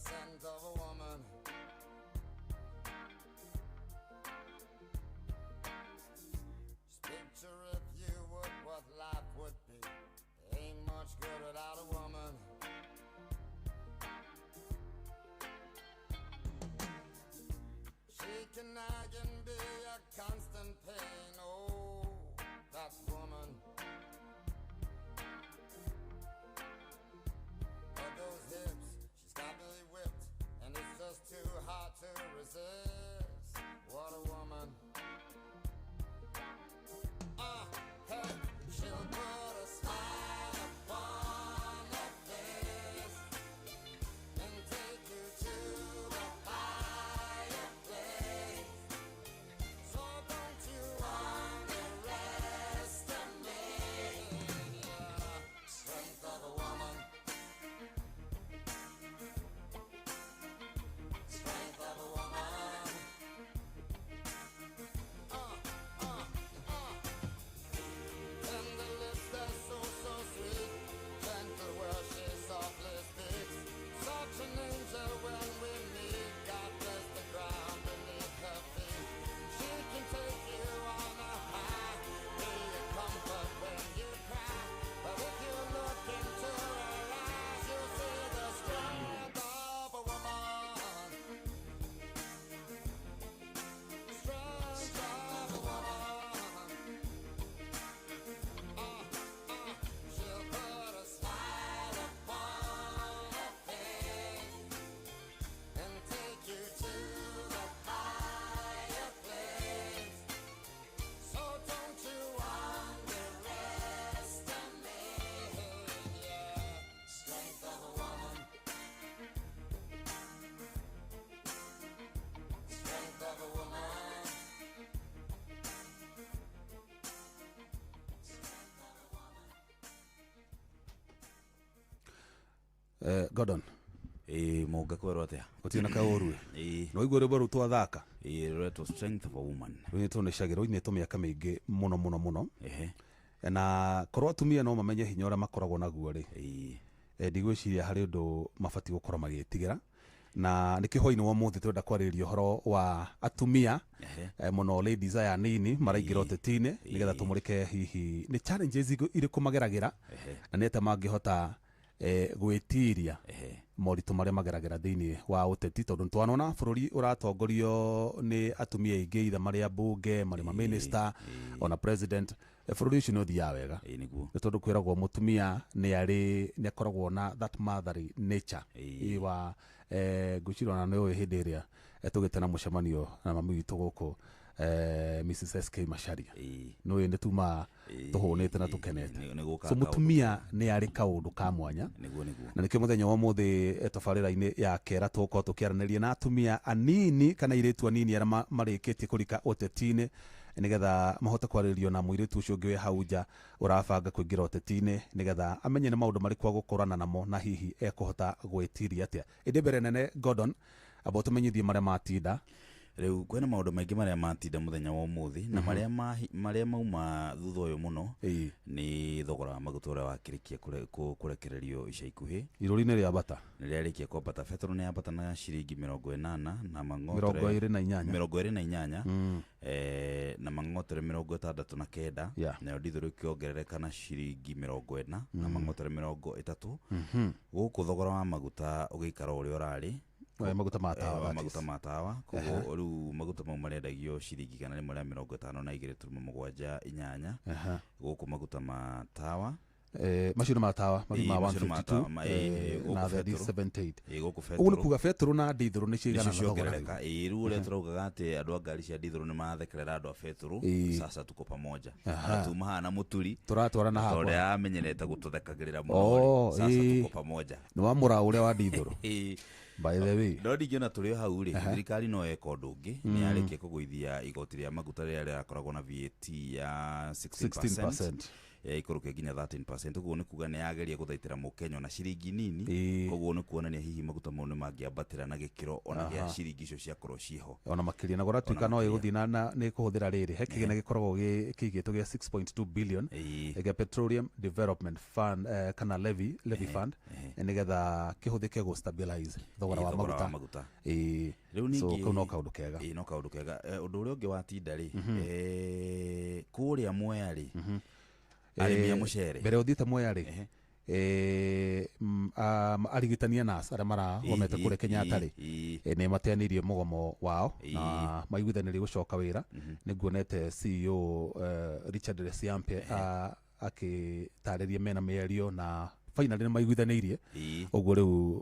scent of a woman. Just picture if you would what life would be. Ain't much good without a woman. She can nag and be a constant pain. Oh, that woman. But those hips, she's got me whipped, and it's just too hard to resist. What a woman. Hey, she'll put a smile upon her face and take you to a higher place. So don't you underestimate the strength of a woman. Strength of a woman. Tender lips, they're so, so sweet. Gentle where she softly speaks. Such an angel when we meet. God bless the ground beneath her feet. She can take you on a high, be a comfort when you cry. But if you look into her eyes, you'll see the strength of a woman. Strength of a woman. She'll put a smile upon her face and take you to a higher place. So don't you underestimate yeah. Strength of a woman. Strength of a woman. Strength of a woman. Gordon. Ĩĩ, mũnga kwerwo atĩa? Gũtirĩ na kaũru. Ĩĩ. No igua rwĩmbo rũu twathaka. Ĩĩ, rũretwo Strength of a Woman. Rũinĩtwo nĩ Shaggy, rũinĩtwo mĩaka mĩingĩ mũno mũno mũno. Ehe. Na korwo atumia no mamenye hinya ũrĩa makoragwo naguo rĩ, Ĩĩ. Ndigwĩciria harĩ ũndũ mabatiĩ gũkorwo magĩtigĩra, na nĩkĩo hwainĩ wa ũmũthĩ tũrenda kwarĩrĩria ũhoro wa atumia, Ehe. Mũno ladies aya nini maraingĩra Ĩĩ. ũteti-inĩ, nĩgetha Ĩĩ. tũmũrĩke hihi nĩ challenges irĩkũ mageragĩra, Ehe. na nĩ atĩa mangĩhota gwĩtiria Ehe. moritũ marĩa mageragĩra thĩinĩ wa ũteti, tondũ nĩtwanona bũrũri ũratongorio nĩ atumia aingĩ, itha marĩ ambunge, marĩ maminista, ona president. Bũrũri ũcio nĩ ũthiaga wega. Ĩĩ, nĩguo. Nĩ tondũ kwĩragwo mũtumia nĩ arĩ nĩ akoragwo na that motherly nature. Ĩĩ. Ĩ wa ngwĩciria ona nĩ ũĩ hĩndĩ ĩrĩa tũgĩte na mũcemanio na mami witũ gũkũ, Mrs SK Macharia. Ĩĩ. Nĩ ũĩ nĩ tuma Ĩĩ, tũhũnĩte na ĩĩ, tũkenete. Nĩ gũka So kaũndũ. mũtumia nĩ arĩ kaũndũ ka mwanya. Nĩguo. Na nĩkĩo mũthenya wa ũmũthĩ tabarĩra-inĩ ya kera tũgũkorwo tũkĩaranĩria na atumia anini kana airĩtu anini arĩa marĩkĩtie kũrika ũteti-inĩ, nĩgetha mahote kwarĩrio na mũirĩtu ũcio ũngĩ wĩ hau nja ũrabanga kũingĩra ũteti-inĩ, nĩgetha amenye nĩ maũndũ marĩkũ agũkorana namo na hihi ekũhota gwĩtiria atĩa. Ĩndĩ mbere nene, Gordon, amba ũtũmenyithie marĩa matinda. Rĩu kwĩna maũndũ maingĩ marĩa matinda mũthenya wa ũmũthĩ, na marĩa mauma thutha ũyũ mũno Ĩĩ. nĩ thogora wa maguta ũrĩa wakĩrĩkia kũrekererio ica ikuhĩ. Irũri-inĩ rĩa bata. Nĩ rĩarĩkia kwambata. Betũrũ nĩ yambata na ciringi 80 na mang'otore 28. 28, na mang'otore 69. Nayo ndithũrũ ĩkĩongerereka na ciringi 40 na mang'otore 30. Gũkũ thogora wa maguta ũgĩikara ũrĩa ũrarĩ. Maguta ma tawa, that maguta is. Ma tawa. Koguo rĩu maguta mau marendagio ciringi 152.78. Gũkũ maguta ma tawa. Macio nĩ ma tawa mathi ma Ĩĩ, macio nĩ ma 152, tawa, ĩĩ, na gũkũ thendi betũrũ. 78. Ĩĩ, gũkũ Ũguo nĩ betũrũ. kuga betũrũ na ndithũrũ nĩ ciigana Nĩcio na thogora rĩu. ciongerereka. Ĩĩ, rĩu ũrĩa tũraugaga atĩ andũ a ngari cia ndithũrũ nĩ marathekerera andũ a betũrũ. Ĩĩ. Sasa tuko pamoja. Na tuma haha na mũturi Tũratwarana tondũ hakwa. amenyerete gũtũthekagĩrĩra mũno Oh, rĩ. Sasa ĩĩ. tuko pamoja. Nĩ wa mũraũ ũrĩa wa ndithũrũ. Ĩĩ. By the way, No ndingĩona tũrĩ o hau rĩ, thirikari no eka ũndũ ũngĩ. Nĩ yarĩkia kũgũithia igoti rĩa maguta rĩrĩa rĩrakoragwo na VAT ya 16%. 16%. Ikũrũke nginya 13%. Ũguo nĩ kuga nĩ yageria gũthaitĩra mũkenya ona ciringi nini. Koguo nĩ kuonania hihi maguta mau nĩ mangĩambatĩra na gĩkĩro ona gĩa ciringi icio ciakorwo ciĩho. Ona makĩria na gũratuĩka no ĩgũthiĩ na nĩ ĩkũhũthĩra rĩrĩ he kĩgĩna gĩkoragwo kĩigĩtwo gĩa 6.2 billion gĩa Petroleum Development Fund, kana levy fund, nĩgetha kĩhũthĩke gũ stabilize thogora wa Thogora wa maguta. Maguta. Rĩu so kau no kaũndũ kega. Ĩĩ, no kaũndũ kega. Ũndũ ũrĩa ũngĩ watinda rĩ, kũrĩa Mwea rĩ, arĩmi a mũcere. Mbere ũthiĩte Mwea rĩ, arigitani a nurse arĩa maragomete kũrĩa Kenyatta rĩ, nĩ mateanĩirie mũgomo wao na maiguithanĩrie gũcoka wĩra. Nĩ nguonete CEO Richard Lesiampe akĩtarĩria mena mĩario na finally nĩ maiguithanĩirie. Ũguo rĩu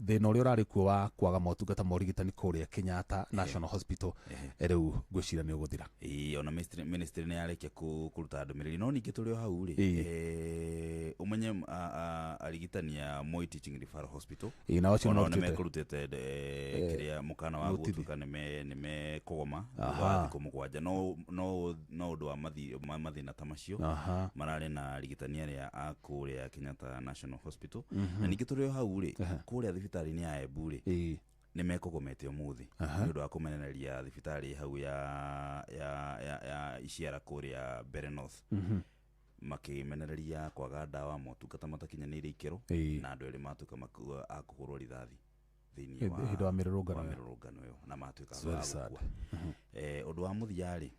thĩna ũrĩa ũrarĩ kuo wa kwaga motungata ma ũrigitani kũrĩa Kenyatta National Hospital, rĩu ngwĩciria nĩ ũgũthira. Ĩĩ, ona ministry nĩ yarĩkia kũruta ndũmĩrĩri. No ningĩ tũrĩ o hau rĩ, ũmenye arigitani a Moi Teaching Referral Hospital Ĩĩ, nao acio onao nĩ nĩ marutĩte mekũrutĩte kĩrĩa mũkana wa notithi. gũtuĩka nĩ mekũgoma thutha wa thikũ 7, no ũndũ wa mathĩna ta macio mararĩ na arigitani arĩa a kũrĩa Kenyatta National Hospital. Na ningĩ tũrĩ o hau rĩ, kũrĩa thibitarĩ-inĩ ya Embu rĩ, nĩ mekũgomete ũmũthĩ nĩ ũndũ wa kũmenereria thibitarĩ hau ya Iciara kũrĩa Mbere North, makĩmenereria kwaga ndawa, motungata matakinyanĩire ikĩro, na andũ erĩ matuĩka a kũhũrwo rithathi thĩinĩ Hĩndĩ wa mĩrũrũngano wa ĩyo. mĩrũrũngano ĩyo na matuĩka It's very a sad. gũkua. Ũndũ wa mũthia rĩ,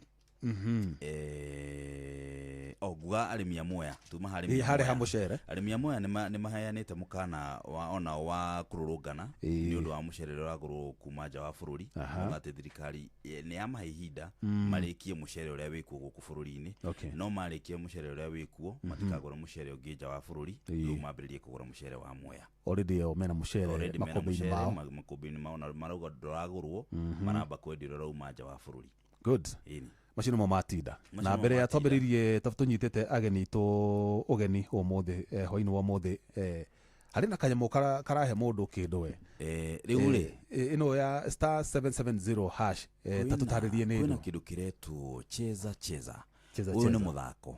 o nguga arĩmi a Mwea, tuma harĩ Ĩĩ, harĩ ha mũcere. Arĩmi a Mwea nĩ maheanĩte mũkana wa onao wa kũrũrũngana nĩ ũndũ wa mũcere ũrĩa ũragũrwo kuma nja wa bũrũri. Mauga atĩ thirikari nĩ yamahe ihinda marĩkie mũcere ũrĩa wĩkuo gũkũ bũrũri-inĩ. No marĩkia mũcere ũrĩa wĩkuo, matikagũra mũcere ũngĩ nja wa bũrũri. Rĩu mambĩrĩrie kũgũra mũcere wa Mwea. Already o mena mũcere Already mena makũmbĩ-inĩ mũcere mao. Makũmbĩ-inĩ mao, na marauga ndũragũrwo, maramba kwendia ũrĩa ũrauma nja wa bũrũri. Good. Ĩni. Macio nĩmo matinda. Macio Na nĩmo mbere ya matinda. twambĩrĩirie tũnyitĩte ageni tũ ũgeni ũmũthĩ, hwainĩ wa ũmũthĩ, harĩ na kanyamũ karahe mũndũ kĩndũ we. Rĩu rĩ, Ĩno ya star 770 hash, ta tũtarĩrie nĩ kwĩna ĩno. kĩndũ kĩretwo Cheza Cheza. Cheza Ũyũ nĩ Cheza. mũthako,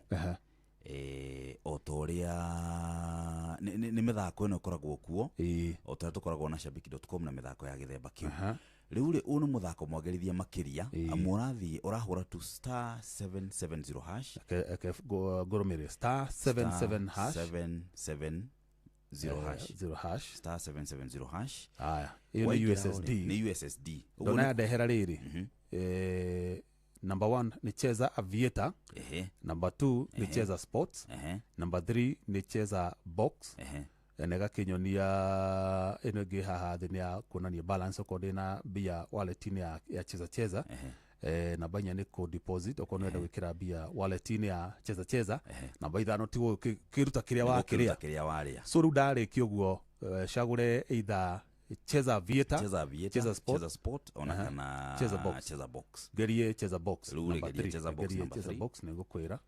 o ta ũrĩa nĩ mĩthako ĩno ĩkoragwo kuo, o ta ũrĩa tũkoragwo na shabiki.com na mĩthako ya gĩthemba kĩu. Rĩu rĩ, ũyũ nĩ mũthako mwagĩrithia makĩria, amu ũrathiĩ ũrahũra tu star 770 hash. Ke ngũrũmĩrĩre star 77 hash. 770 hash. 0 hash. Star 770 hash. Aya, ĩyo nĩ Waingĩra USSD. ũrĩ, nĩ USSD. Ũguo Ndona yandehera rĩrĩ, number 1 nĩ Cheza Aviator, number 2 nĩ Cheza Sports, number 3 nĩ Cheza Box, na ĩgakĩnyonia ĩno ĩngĩ haha thĩ nĩ ya kuonania balance okorwo ndĩna mbia wallet-inĩ ya Cheza Cheza. Namba 4 nĩ kũ deposit okorwo nĩwenda gwĩkĩra mbia wallet-inĩ ya Cheza Cheza. Namba 5 ti kĩruta kĩrĩa wakĩrĩa. Gũkĩruta kĩrĩa warĩa. So rĩu ndarĩkia ũguo, cagũre either Cheza Aviator, Cheza Aviator, Cheza Sport, Cheza Sport, ona kana Cheza Box. Cheza Box. Ngerie Cheza Box Rĩu rĩ, number geria 3. Cheza Box Ngerie number Cheza 3. Box nĩngũkwĩra.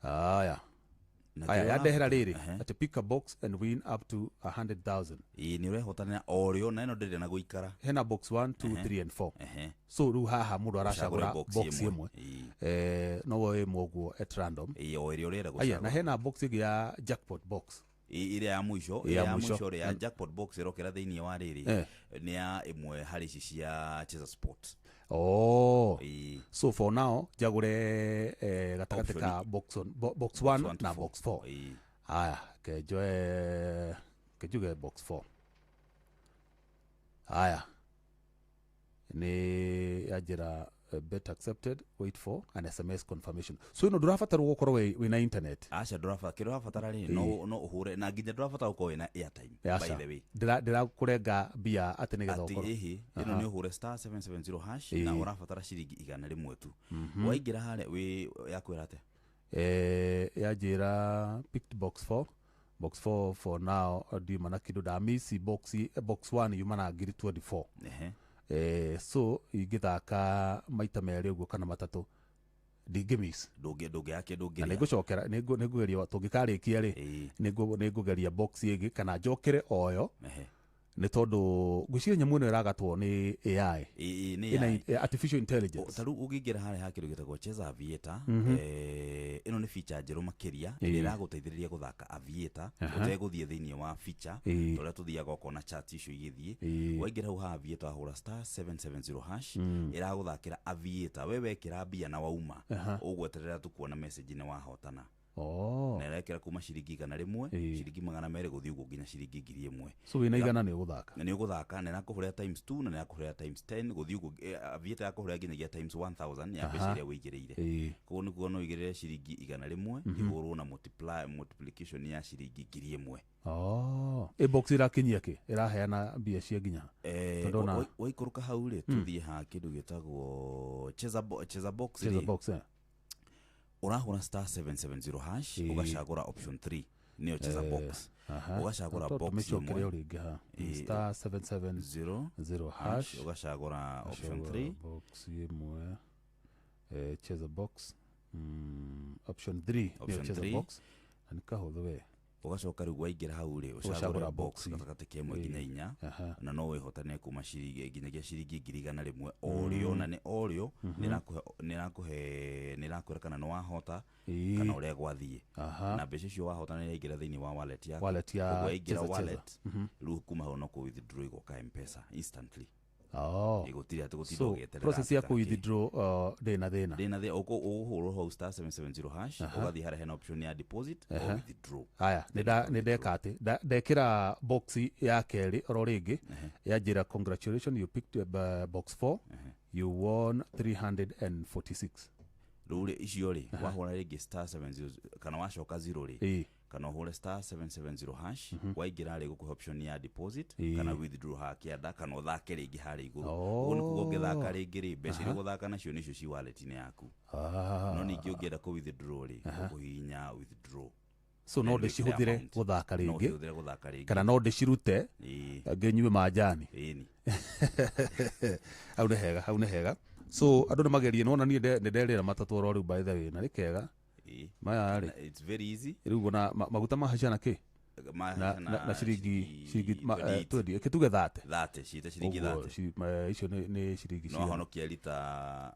Aya. Na Aya, kĩrĩa yandehera rĩrĩ atĩ pick a box and win up to 100,000. Ĩĩ, nĩ ũrehotanĩra o rĩo, na ĩno ndĩrĩ na gũikara. Hena box 1, 2, 3 and 4. So rĩu haha mũndũ aracagũra Ũcagũre box box ĩmwe. ĩmwe. No woe ĩmwe ũguo at random. Ĩĩ, o ĩrĩa ũrenda Aya, na gũcagũra. hena box ĩngĩ ya jackpot box. Ĩrĩa ya mũico, Ĩ, ĩrĩa ya ya mũico. mũico rĩ, ya jackpot box ĩrokera thĩinĩ wa rĩrĩ, nĩ ya ĩmwe harĩ ici cia Cheza Sport. Oh. Ĩĩ. So for now njagũre gatagatĩ Option ka box 1, box 1 1 to na 4. box 4. Ĩĩ. Aya, kenjoe kenjuge box 4. Aya, nĩ yanjĩra bet accepted, wait for an SMS confirmation. So ĩno ndũrabatarwo gũkorwo wĩna internet. Aca, ndũrabatara kĩrĩa ũrabatara rĩ, no ũhũre, na nginya ndũrabatara gũkorwo wĩna airtime, by Aca. the way. Ndĩrakũrenga mbia atĩ nĩgetha Atĩ ũkorwo ĩhĩ, ĩno nĩ ũhũre star 770 hash na ũrabatara ciringi 100 tu. Waingĩra harĩa wĩ yakwĩra atĩa? Yanjĩra picked box 4, box 4 for now ndiuma na kĩndũ, ndamisi box 1 yuma na ngiri 24. So ingĩthaka maita merĩ ũguo kana matatũ ndingĩmiss. Ndũngĩake Na ndũngĩrĩa. nĩngũcokera, nĩngũgeria tũngĩkarĩkia rĩ, nĩngũgeria box ĩngĩ kana njokere oyo. Nĩ tondũ ngwĩciria nyamũ ĩno ĩragatwo nĩ AI. Nĩ Ĩna AI. Artificial intelligence. Ta rĩu ũngĩingĩra harĩa ha kĩndũ gĩtagwo Cheza Aviator, ĩno nĩ feature njerũ makĩria ĩrĩa ĩragũteithĩrĩria gũthaka Aviator ũtegũthiĩ thĩinĩ wa feature, ta ũrĩa tũthiaga ũkona chat icio igĩthiĩ. Waingĩra hau ha Aviator, wahũra *770#, ĩragũthakĩra Aviator. We wekĩra mbia na wauma, ũgweterera tu kuona message nĩ wahotana. Na ĩrekĩra kuma ciringi 100, ciringi 200, gũthiĩ ũguo nginya ciringi 1000. So wĩna 100 nĩ ũgũthaka. Na nĩ ũgũthaka, na ĩrakũhũrĩra times 2, na nĩ ĩrakũhũrĩra times 10, gũthiĩ ũguo. Aviator yakũhũrĩra nginyagia times 1000 ya mbeca iria wĩigĩrĩire. Koguo nĩ kuga no ũigĩrĩre ciringi 100, ihũrwo na multiplication ya ciringi 1000. Oh. Ĩ box ĩrakinyia kĩ? Ĩraheana mbia cia nginya ha? Tondũ Waikũrũka hau rĩ, tũthiĩ ha kĩndũ gĩtagwo Cheza Box Cheza rĩ, box, eh. Ũrahũra *770#, ũgacagũra option 3, nĩyo Cheza Box. Ũgacagũra To box tũmĩcokere ĩmwe. o rĩngĩ ha. *770 0 hash, hash, ũgacagũra option Chagua 3. Box ĩmwe, Cheza Box, option 3 nĩyo Option Cheza 3. Box, na nĩ kahũthũ we. Ũgacoka rĩu waingĩra hau rĩ, Ũgacagũra ũcagũre box. box gatagatĩ ka ĩmwe nginya inya, na no wĩhotane kuma ciringi nginyagia ciringi 100,000 o rĩo, na nĩ o rĩo nĩ ĩrakũhe, nĩ ĩrakwĩra kana nĩ wahota kana ũrĩa gwathiĩ. Na mbeca icio wahota nĩ iraingĩra thĩinĩ wa wallet yaku. Wallet ya Koguo yaingĩra Cheza Cheza. wallet rĩu, kuma hau no kũ withdraw, igoka M-Pesa instantly. Gũtirĩ atĩ gũtinda So ũgĩeterera process ya atĩ kana kũ kĩ. withdraw ndĩ na thĩna. Ndĩna thĩ ũkũhũrwo hau *770#, ũgathiĩ harĩa hena option ya deposit or withdraw. Haya, nĩ ndeka atĩ ndekĩra box ya kerĩ oro rĩngĩ, yanjĩra, "Congratulations, you picked box 4, you won 346." Rĩu rĩ, icio rĩ, wahũra rĩngĩ *70 kana wacoka 0 rĩ, kana ũhũre *770#, waingĩra rĩ, gũkũhe option ya deposit kana withdraw ha kĩanda, kana ũthake rĩngĩ harĩa igũrũ. Ũguo nĩ kuga ũngĩthaka rĩngĩ rĩ, mbeca iria ũgũthaka nacio nĩcio ci wallet-inĩ yaku. No ningĩ ũngĩenda kũ withdraw rĩ, ũkũhihinya withdraw. So no Then wĩkĩre ndĩcihũthĩre amount. gũthaka No rĩngĩ ũcihũthĩre gũthaka rĩngĩ. Kana no ndĩcirute ngĩnyue manjani. Ĩni. Hau nĩ hega, hau nĩ hega. So andũ nĩ magerie, nona niĩ nĩ nderĩra matatũ oro rĩu, by the way, na nĩ kega maya rĩ. Na it's very easy. Rĩu ona maguta mahaica na kĩ? Na ciringi 28. 20, kĩtuge 30. 30, ciĩte ciringi Ũguo, 30. Icio nĩ ciringi No cigana? honokia rita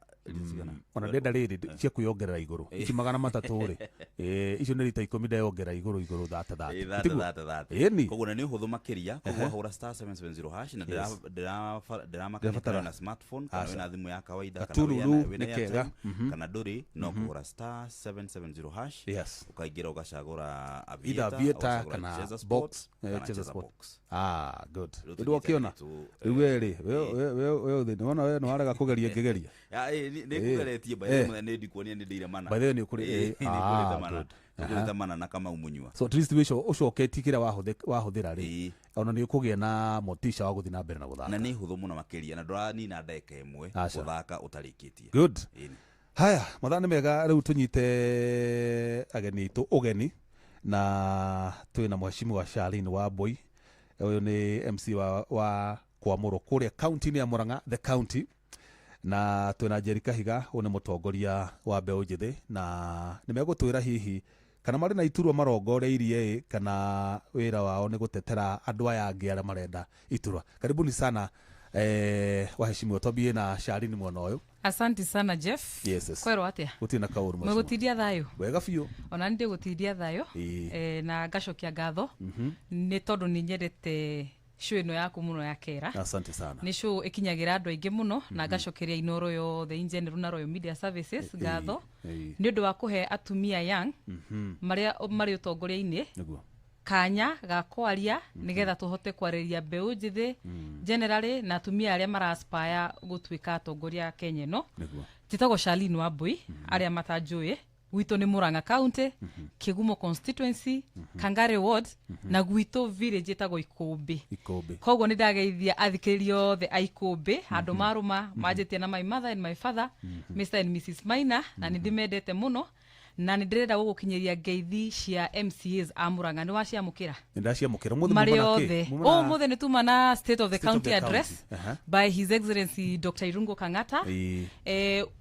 cigana? Ona ndenda rĩrĩ cia kwĩongerera igũrũ, ici 300 rĩ, icio nĩ rita 10 ndeyongerera igũrũ thate thate. Thate. Tiguo? Thate thate. Ĩni. Koguo na nĩ ũhũthũ makĩria. Koguo wahũra *770# na ndĩramakania Ndĩrabatara. kana na smartphone kana Aca. wĩna thimũ ya kawaida, kana Gatururu wĩna nĩ kega. airtime, kana ndũrĩ, no kũhũra *770# ũkaingĩra, ũgacagũra Either Aviator, Aviator ũgacagũra kana Cheza Sport, box, kana Cheza Cheza Sport. Box. Ah, good. Rĩu Rĩu wakĩona tũnyitane rĩu we rĩ, we ũthĩ nĩwona we nĩwarega kũgeria ngĩgeria. Nĩ ngũgeretie by the way, nĩ ndikuonia nĩ ndĩire mana. By the way, nĩ ũkũrĩ- Nĩ ngũrĩte mana. Good. Nĩ ngũrĩte mana na Kamau Mũnyua. So at least wĩco ũcoketie kĩrĩa wahũthĩra rĩ, ona nĩ ũkũgĩa na motisha wa gũthiĩ na mbere na gũthaka. Na nĩ hũthũ mũno makĩria, na ndũranina ndagĩka 1 Aca. gũthaka ũtarĩkĩtie. Good. Ĩni. Haya, mathaa nĩ mega, rĩu tũnyite ageni aitũ ũgeni, na twĩna mheshimiwa Charlene Wambui. Ũyũ nĩ MC wa kwamũrwo kũrĩa kaunti-inĩ ya Murang'a, the county, na twĩna Njeri Kahiga, ũyũ nĩ mũtongoria wa mbeũ njĩthĩ, na nĩ megũtwĩra hihi kana marĩ na iturwa marongoreirie ĩ, kana wĩra wao nĩ gũtetera andũ aya angĩ arĩa marenda iturwa. Karibuni sana, waheshimiwa. Twambie na Charlene mwena ũyũ. Asante sana, Jeff. Yes. Kwerwo atia? Gũtirĩ na kaũru, mheshimiwa. Mwĩgũtindia thayũ? Wega biũ. Ona nĩ ndĩgũtindia thayũ. Na ngacokia ngatho nĩ tondũ nĩ nyendete show ĩno yaku mũno ya Kera. Asante sana. Nĩ show ĩkinyagĩra andũ aingĩ mũno, na ngacokeria Inoro yothe in general na Royal Media Services ngatho nĩ ũndũ wa kũhe atumia young marĩa marĩ ũtongoria-inĩ kanya ga kwaria, nĩgetha tũhote kwarĩria mbeũ njĩthĩ generally na atumia arĩa maraspire gũtuĩka atongoria a Kenya ĩno. Njĩtagwo Charlene Wambui, arĩa matanjũĩ, gwitũ nĩ Murang'a County, Kĩgumo constituency, Kangare ward, na gwitũ village ĩtagwo Ikũmbĩ. Ikũmbĩ. Koguo nĩ ndageithia athikĩrĩria othe a Ikũmbĩ handũ marũma manjĩtie na my mother and my father, Mr and Mrs Maina, na nĩ ndĩmendete mũno. Na nĩ ndĩrenda gũgũkinyĩria ngeithi cia MCAs a Murang'a. Nĩ waciamũkĩra? Nĩ ndaciamũkĩra. Ũmũthĩ marĩ muma na kĩ? othe. Muma na- Ũmũthĩ nĩ tuma na State of the State of County the Address County. Aha. by His Excellency Dr. Irungu Kang'ata.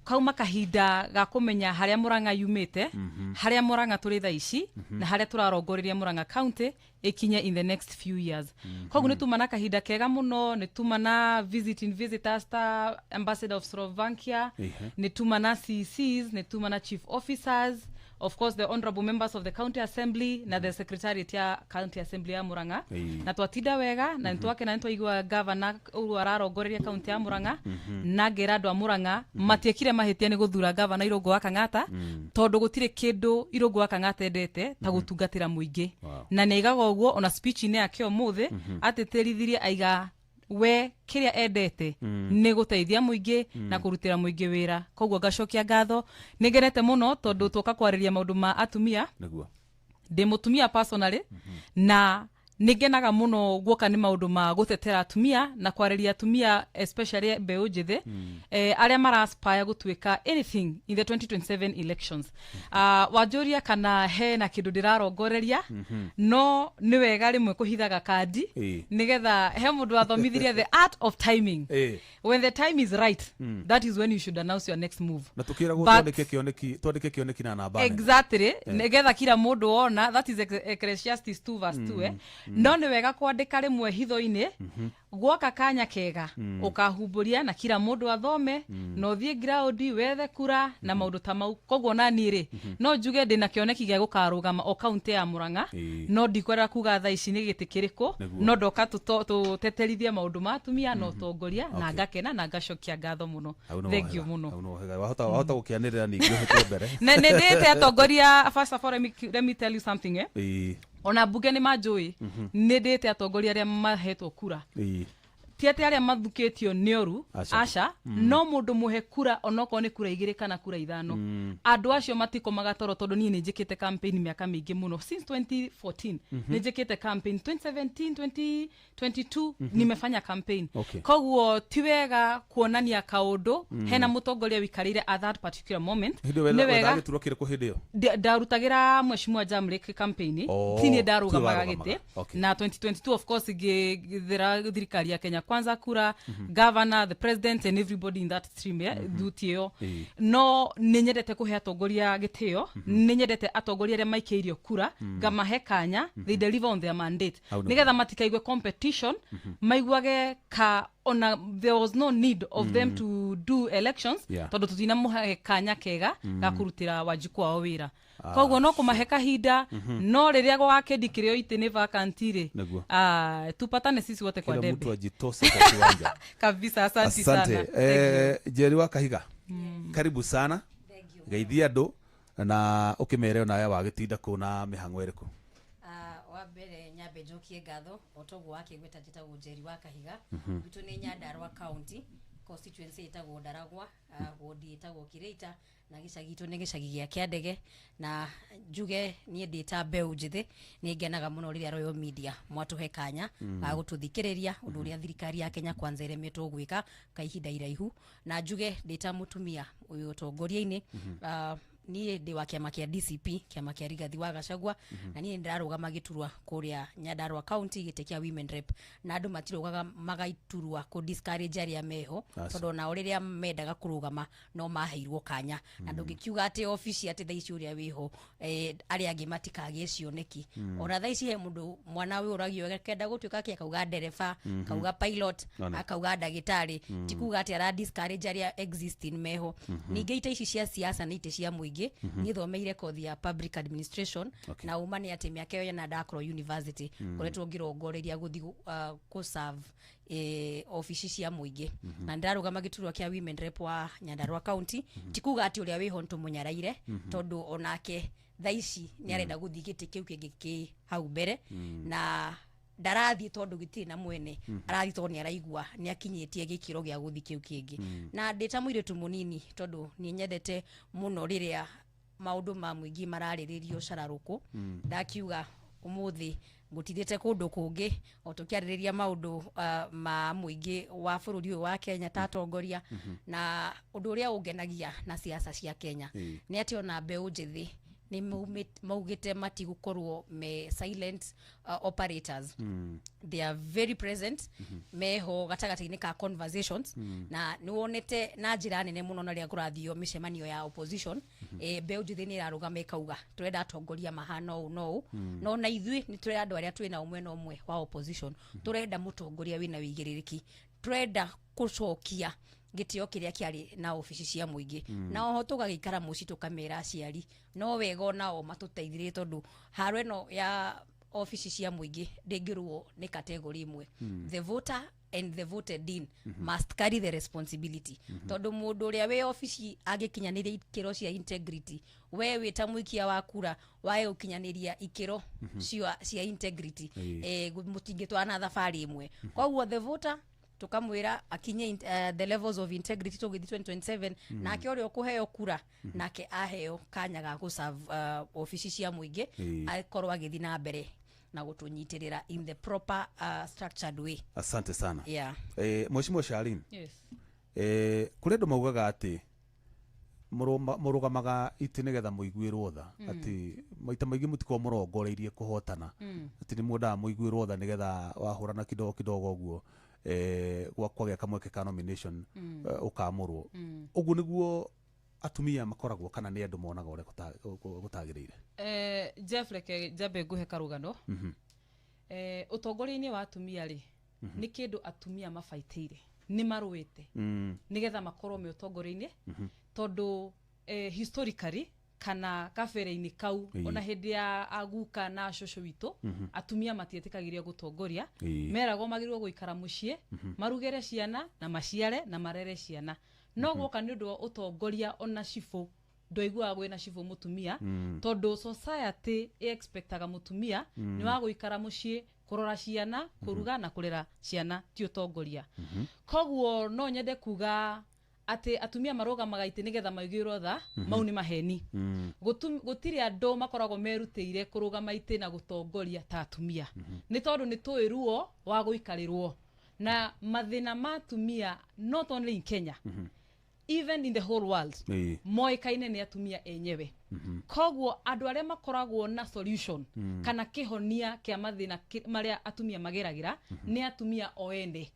Kauma kahinda ga kũmenya harĩa Murang'a yumĩte, harĩa Murang'a tũrĩ thaa ici, na harĩa tũrarongoreria Murang'a County ĩkinye in the next few years. Koguo nĩ tuma na kahinda kega mũno, nĩ tuma na visiting visitors ta Ambassador of Slovakia, nĩ tuma na CCs, nĩ tuma na chief officers, of course the honorable members of the county assembly na the secretariat ya county assembly ya Murang'a. Na twatinda wega na nĩtwakena, nĩtwaigua gavana ũguo ararongoreria kaunti ya Murang'a, na ngĩra andũ a Murang'a matiekire mahĩtia nĩ gũthura gavana Irũngũ wa Kang'ata, tondũ gũtirĩ kĩndũ Irũngũ wa Kang'ata endete ta gũtungatĩra mũingĩ. Na nĩ aigaga ũguo ona speech-inĩ yake ũmũthĩ, atĩtĩrithirie aiga we kĩrĩa endete nĩ gũteithia mũingĩ na kũrutĩra mũingĩ wĩra. Koguo ngacokia ngatho, nĩ ngenete mũno tondũ twoka kwarĩria maũndũ ma atumia. Ndĩ mũtumia personally, na nĩ ngenaga mũno guoka nĩ maũndũ ma gũtetera atumia na kwarĩria atumia, especially mbeũ njĩthĩ, arĩa mara aspire gũtuĩka anything in the 2027 elections. Wanjũria kana hena kĩndũ ndĩrarongoreria, no nĩ wega rĩmwe kũhithaga kandi, nĩgetha he mũndũ wathomithirie the art of timing. When the time is right, that is when you should announce your next move. Na tukiragwo twandĩke kĩoneki na namba nene. Exactly, nigetha kila mũndũ wona. That is Ecclesiastes 2 verse 2, eh? No nĩ wega kwandĩka rĩmwe hitho-inĩ, gwoka kanya kega ũkahumbũria na kila mũndũ athome, na ũthiĩ ground wethe kura na maũndũ ta mau. Koguo nani rĩ, no njuge ndĩna kĩoneki gĩa gũkarũgama o kaunti ya Murang'a, no ndikwerera kuga thaa ici nĩ gĩtĩ kĩrĩkũ. No ndoka tũteterithie maũndũ ma atumia na ũtongoria, na ngakena na ngacokia ngatho mũno. Hau nĩ Thank you wega. mũno. Hau nĩ wega. Wahota gũkĩanĩrĩra ningĩ ũhĩtwo mbere. Na nĩ ndĩte atongoria. First of all, let me tell you something, eh? Ona mbunge nĩ manjũĩ, nĩ ndĩte atongoria arĩa mahetwo kura, ti atĩ arĩa mathukĩtio nĩ oru. Aca. Aca, no mũndũ mũhe kura, onokorwo nĩ kura 2 kana kura 5, andũ acio matikomaga toro, tondũ niĩ nĩ njĩkĩte campaign mĩaka mĩingĩ mũno. Since 2014 nĩ njĩkĩte campaign, 2017, 2022 nimefanya campaign. Koguo ti wega kuonania kaũndũ hena mũtongoria wĩikarĩire at that particular moment. Hĩndĩ ĩyo Nĩ wethaga wega gĩturwa kĩrĩkũ hĩndĩ ĩyo? Ndarutagĩra mheshimiwa Jamlek campaign. Oh, Ti niĩ ndarũgamaga tiwe gĩtĩ. warũgamaga. Na 2022, of course, ngĩthĩra thirikari ya Kenya Kwanza kura, governor, the president and everybody in that stream, yeah, thuti ĩyo. No nĩ nyendete kũhe atongoria gĩtĩo, nĩ nyendete atongoria arĩa maikĩirio kura ngamahe kanya, they deliver on their mandate, Hau nĩ nĩgetha matikaigwe competition, maiguage ka ona there was no need of them to do elections, tondũ tũtinamũhe kanya kega ga kũrutĩra Wanjikũ wao wĩra. Koguo no kũmahe kahinda, no rĩrĩa gwakĩndi kĩrĩo itĩ nĩ vacant rĩ, ah, tupatane sisi wote kwa Kila debe. mtu ajitose kwa kiwanja. Kabisa, asante sana. Asante. Thank you. Njeri wa Kahiga, karibu sana. Geithia andũ na ũkĩmere onawe wagĩtinda kũ na mĩhang'o ĩrĩkũ. Wa mbere nyambe njokie ngatho o toguo wakĩgweta, njĩtagwo Njeri wa Kahiga, gwitũ nĩ Nyandarua County, constituency ĩtagwo Ndaragwa, wodi ĩtagwo Kĩrĩita, na gĩcagi gitũ nĩ gĩcagi gĩa Kĩandege. Na njuge niĩ ndĩ ta mbeũ njĩthĩ nĩ ngenaga mũno rĩrĩa Royal Media mwatũhe kanya ga gũtũthikĩrĩria ũndũ ũrĩa thirikari ya Kenya Kwanza ĩremetwo gwĩka ka ihinda iraihu. Na njuge ndĩ ta mũtumia ũyũ ũtongoria-inĩ, niĩ ndĩ wa kĩama kĩa DCP, kĩama kĩa Rigathi wa Gachagua, na niĩ ndĩrarũgama gĩturwa kũrĩa Nyandarua County, gĩtĩ kĩa women rep. Na andũ matirũgaga magaiturwa kũ discourage arĩa meho, tondũ onao rĩrĩa mendaga kũrũgama no maheirwo kanya, na ndũngĩkiuga atĩ obici atĩ thaa ici ũrĩa wĩho, arĩa angĩ matikagĩe cioneki. Ona thaa ici he mũndũ mwana wĩũragio akenda gũtuĩka kĩ, akauga ndereba, akauga pilot, akauga ndagĩtarĩ. Ti kuga atĩ ara discourage arĩa existing meho. Ningĩ ite ici cia siasa nĩ itĩ cia mũingĩ. Niĩ thomeire kothi ya public administration, na uma nĩ atĩ mĩaka ĩyo yena ndakorwo university ngoretwo ngĩrongoreria gũthiĩ kũ-serve obici cia mũingĩ, na ndĩrarũgama gĩturwa kĩa women rep wa Nyandarua County. Ti kuga atĩ ũrĩa wĩho nĩtũmũnyaraire, tondũ onake thaa ici nĩ arenda gũthiĩ gĩtĩ kĩu kĩngĩ kĩ hau mbere, na ndarathiĩ tondũ gĩtirĩ na mwene, arathiĩ tondũ nĩ araigua nĩ akinyĩtie gĩkĩro gĩa gũthiĩ kĩu kĩngĩ. Na ndĩ ta mũirĩtu mũnini, tondũ nĩ nyendete mũno rĩrĩa maũndũ ma mũingĩ mararĩrĩrio cararũkũ, ndakiuga Umuthi ngutithite kundu kungi o tukiaririria maundu ma muingi wa bururi uyu wa Kenya ta atongoria. Na undu uria ungenagia na siasa cia Kenya ni ati ona mbeu njithi ni maugite matigukorwo me silent operators. They are very present, meho gatagati-inĩ ka conversations. Na nĩ wonete na njĩra nene mũno na rĩrĩa kũrathio mĩcemanio ya opposition, mbeũ njĩthĩ nĩ ĩrarũgama ĩkauga tũrenda atongoria mahana ũũ no ũũ. No na ithuĩ nĩ tũrĩ andũ arĩa twĩna ũmwe na ũmwe wa opposition, tũrenda mũtongoria wĩna wĩigĩrĩrĩki, tũrenda gũcokia gĩtĩo kĩrĩa kĩarĩ na obici cia mũingĩ. Na oho tũgagĩikara mũciĩ tũkamera aciari no wega onao matũteithĩrĩrie, tondũ haro ĩno ya obici cia mũingĩ ndĩngĩrũo nĩ category ĩmwe. The voter and the voted in must carry the responsibility, tondũ mũndũ ũrĩa wĩ obici angĩkinyanĩria ikĩro cia integrity, we wĩ ta mũikia wa kura wae gũkinyanĩria ikĩro cia integrity, mũtingĩtwarana thabarĩ ĩmwe. Koguo the voter tukamwira akinye the levels of integrity tũgĩthiĩ 2027, nake ũrĩa ũkũheo kura nake aheo kanya ga gũserve obici cia mũingĩ, akorwo agĩthiĩ na mbere na gũtũnyitĩrĩra in the proper structured way. Asante sana. Yeah. Mheshimiwa Charlene. Yes. Kũrĩ andũ maugaga atĩ mũrũgamaga itĩ nĩgetha mũiguĩrwo tha, atĩ maita maingĩ mũtikoragwo mũrongoreirie kũhotana, atĩ nĩ mwendaga mũiguĩrwo tha nĩgetha wahũrana kidogo kidogo ũguo, kwagĩa kamweke ka nomination, ũkamũrwo. Ũguo nĩguo atumia makoragwo, kana nĩ andũ monaga ũrĩa gũtagĩrĩire? Jeff, reke njambe nguhe karũgano. Ũtongoria-inĩ wa atumia rĩ, nĩ kĩndũ atumia mabaitĩire, nĩ marũĩte nĩgetha makorwo me ũtongoria-inĩ, tondũ historically kana kabere-inĩ kau, ona hĩndĩ ya aguka na cũcũ witũ, atumia matietĩkagĩrio gũtongoria. Meragwo magĩrĩirwo gũikara mũciĩ, marugĩre ciana na maciare na marere ciana. No guoka nĩ ũndũ wa ũtongoria, ona cibũ ndwaiguaga gwĩna cibũ mũtumia, tondũ society ĩexpectaga mũtumia nĩ wa gũikara mũciĩ, kũrora ciana, kũruga na kũrera ciana, ti ũtongoria. Koguo no nyende kuga atĩ atumia marũgamaga itĩ nĩgetha maiguĩrwo tha, mau nĩ maheni. Gũtirĩ andũ makoragwo merutĩire kũrũgama itĩ na gũtongoria ta atumia, nĩ tondũ nĩ tũĩ ruo wa gũikarĩrwo na mathĩna ma atumia, not only in Kenya, even in the whole world, moĩkaine nĩ atumia enyewe. Koguo andũ arĩa makoragwo na solution kana kĩhonia kĩa mathĩna marĩa atumia mageragĩra nĩ atumia o ene.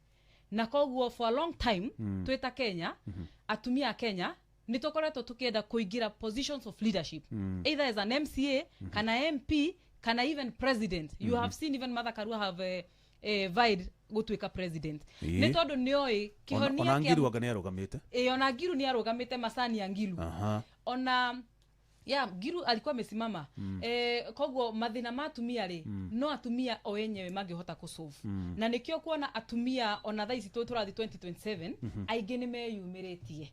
Na koguo for a long time twĩ ta Kenya, atumia a Kenya nĩ tũkoretwo tũkĩenda kũingĩra positions of leadership, either as an MCA kana MP kana even president. You have seen even Martha Karua have vied gũtuĩka president, nĩ tondũ nĩoĩ kĩhonia. Ona Ngiru anga nĩ arũgamĩte. Ĩ, ona Ngiru nĩ arũgamĩte, Masani ya Ngiru. Ona ya Ngiru alikuwa amesimama. Koguo mathĩna ma atumia rĩ, no atumia o enyewe mangĩhota kũsolve. Na nĩkĩo kuona atumia ona thaa ici tũrathiĩ 2027, aingĩ nĩ meyumĩrĩtie.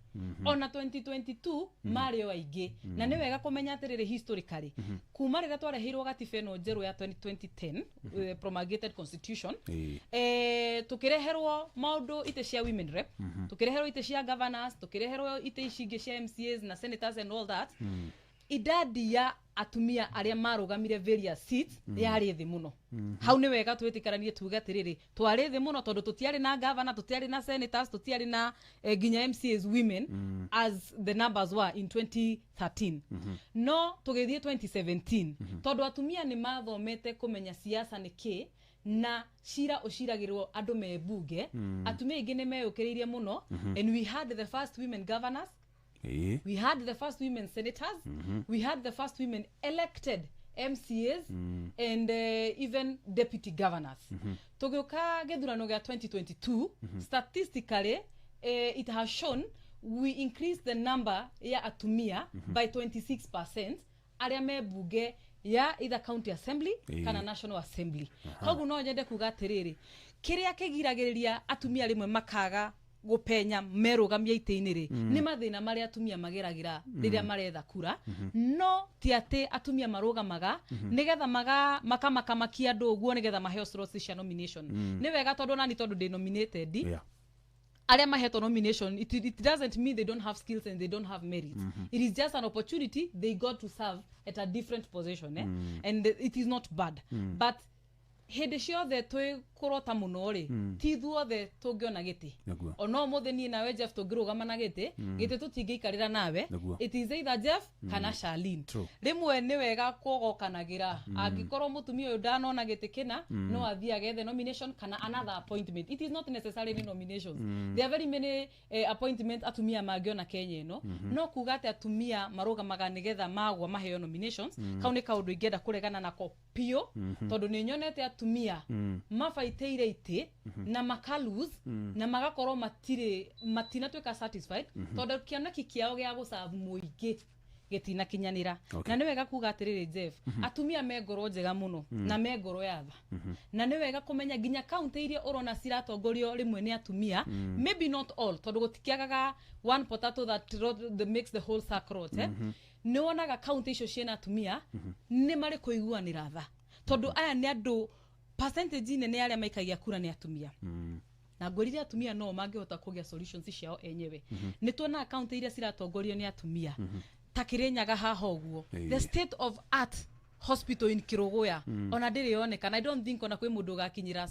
Ona 2022 marĩ o aingĩ. Na nĩ wega kũmenya atĩrĩrĩ, historically, kuma rĩrĩa twareheirwo gatiba ĩno njerũ ya 2010, promulgated constitution, tukireherwo maundu ite cia women rep, tukireherwo ite cia governors, tukireherwo ite ici ingĩ cia MCAs na senators and all that, idadi ya atumia arĩa marũgamire various seats yarĩ thĩ mũno. Hau nĩ wega twĩtĩkĩranie tuge atĩrĩrĩ, twarĩ thĩ mũno tondũ tũtiarĩ na governor, tũtiarĩ na senators, tũtiarĩ na nginya MCAs women as the numbers were in 2013. No tũgĩthiĩ 2017, tondũ atumia nĩ mathomete kũmenya siasa nĩ kĩ na cira ũciragĩrwo andũ me bunge, atumia aingĩ nĩ meyũkĩrĩirie mũno, and we had the first women governors, we had the first women senators, we had the first women elected MCAs and even deputy governors. Tũgĩũka gĩthurano gĩa 2022, statistically, it has shown we increased the number ya atumia by 26% arĩa me bunge ya either county assembly kana national assembly. Koguo no nyende kuga atĩrĩrĩ, kĩrĩa kĩgiragĩrĩria atumia rĩmwe makaga gũpenya merũgamia itĩ-inĩ rĩ, nĩ mathĩna marĩa atumia mageragĩra rĩrĩa maretha kura. No ti atĩ atumia marũgamaga nĩgetha makamakamakia andũ ũguo nĩgetha maheo slots cia nomination. Nĩ wega tondũ nani, tondũ ndĩ nominated, Arĩa mahetwo nomination, it doesn't mean they don't have skills and they don't have merit. It is just an opportunity they got to serve at a different position, eh? And it is not bad, but hĩndĩ ciothe twĩ kũrota mũno rĩ, ti ithuothe tũngĩona gĩtĩ. Ona ũmũthĩ niĩ nawe, Jeff, tũngĩrũgama na gĩtĩ, gĩtĩ tũtingĩikarĩra nawe. It is either Jeff kana Charlene. Rĩmwe nĩ wega kũgokanagĩra. Angĩkorwo mũtumia ũyũ ndanona gĩtĩ kĩna, no athiĩ agethe nomination kana another appointment. It is not necessarily nominations. There are very many appointment atumia mangĩona Kenya ĩno. No kuga atĩ atumia marũgamaga nĩgetha magwa maheo nominations, kau nĩ kaũndũ ingĩenda kũregana nako biũ, tondũ nĩ nyonete atumia mabaitĩire itĩ na makalose na magakorwo matirĩ matinatuĩka satisfied, tondũ kĩoneki kĩao gĩa gũcabu mũingĩ gĩtinakinyanĩra. Na nĩ wega kuga atĩrĩrĩ, Jeff, atumia me ngoro njega mũno na me ngoro ya tha, na nĩ wega kũmenya nginya kaunti iria ũrona ciratongorio rĩmwe nĩ atumia, maybe not all, tondũ gũtikĩagaga one potato that makes the whole sack rot, eh? Nĩ wonaga kaunti icio ciĩna atumia nĩ marĩ kũiguanĩra tha, tondũ aya nĩ andũ percentage nene ya arĩa maikagia kura nĩ atumia, na ngwĩrire atumia no mangĩhota kũgĩa solutions ciao enyewe. Nĩ tuonaga kaunti iria ciratongorio nĩ atumia ta Kĩrĩnyaga haha ũguo, the state of art hospital in Kirogoya ona ndĩrĩ yoneka. I don't think ona kwĩ mũndũ ũgakinyĩra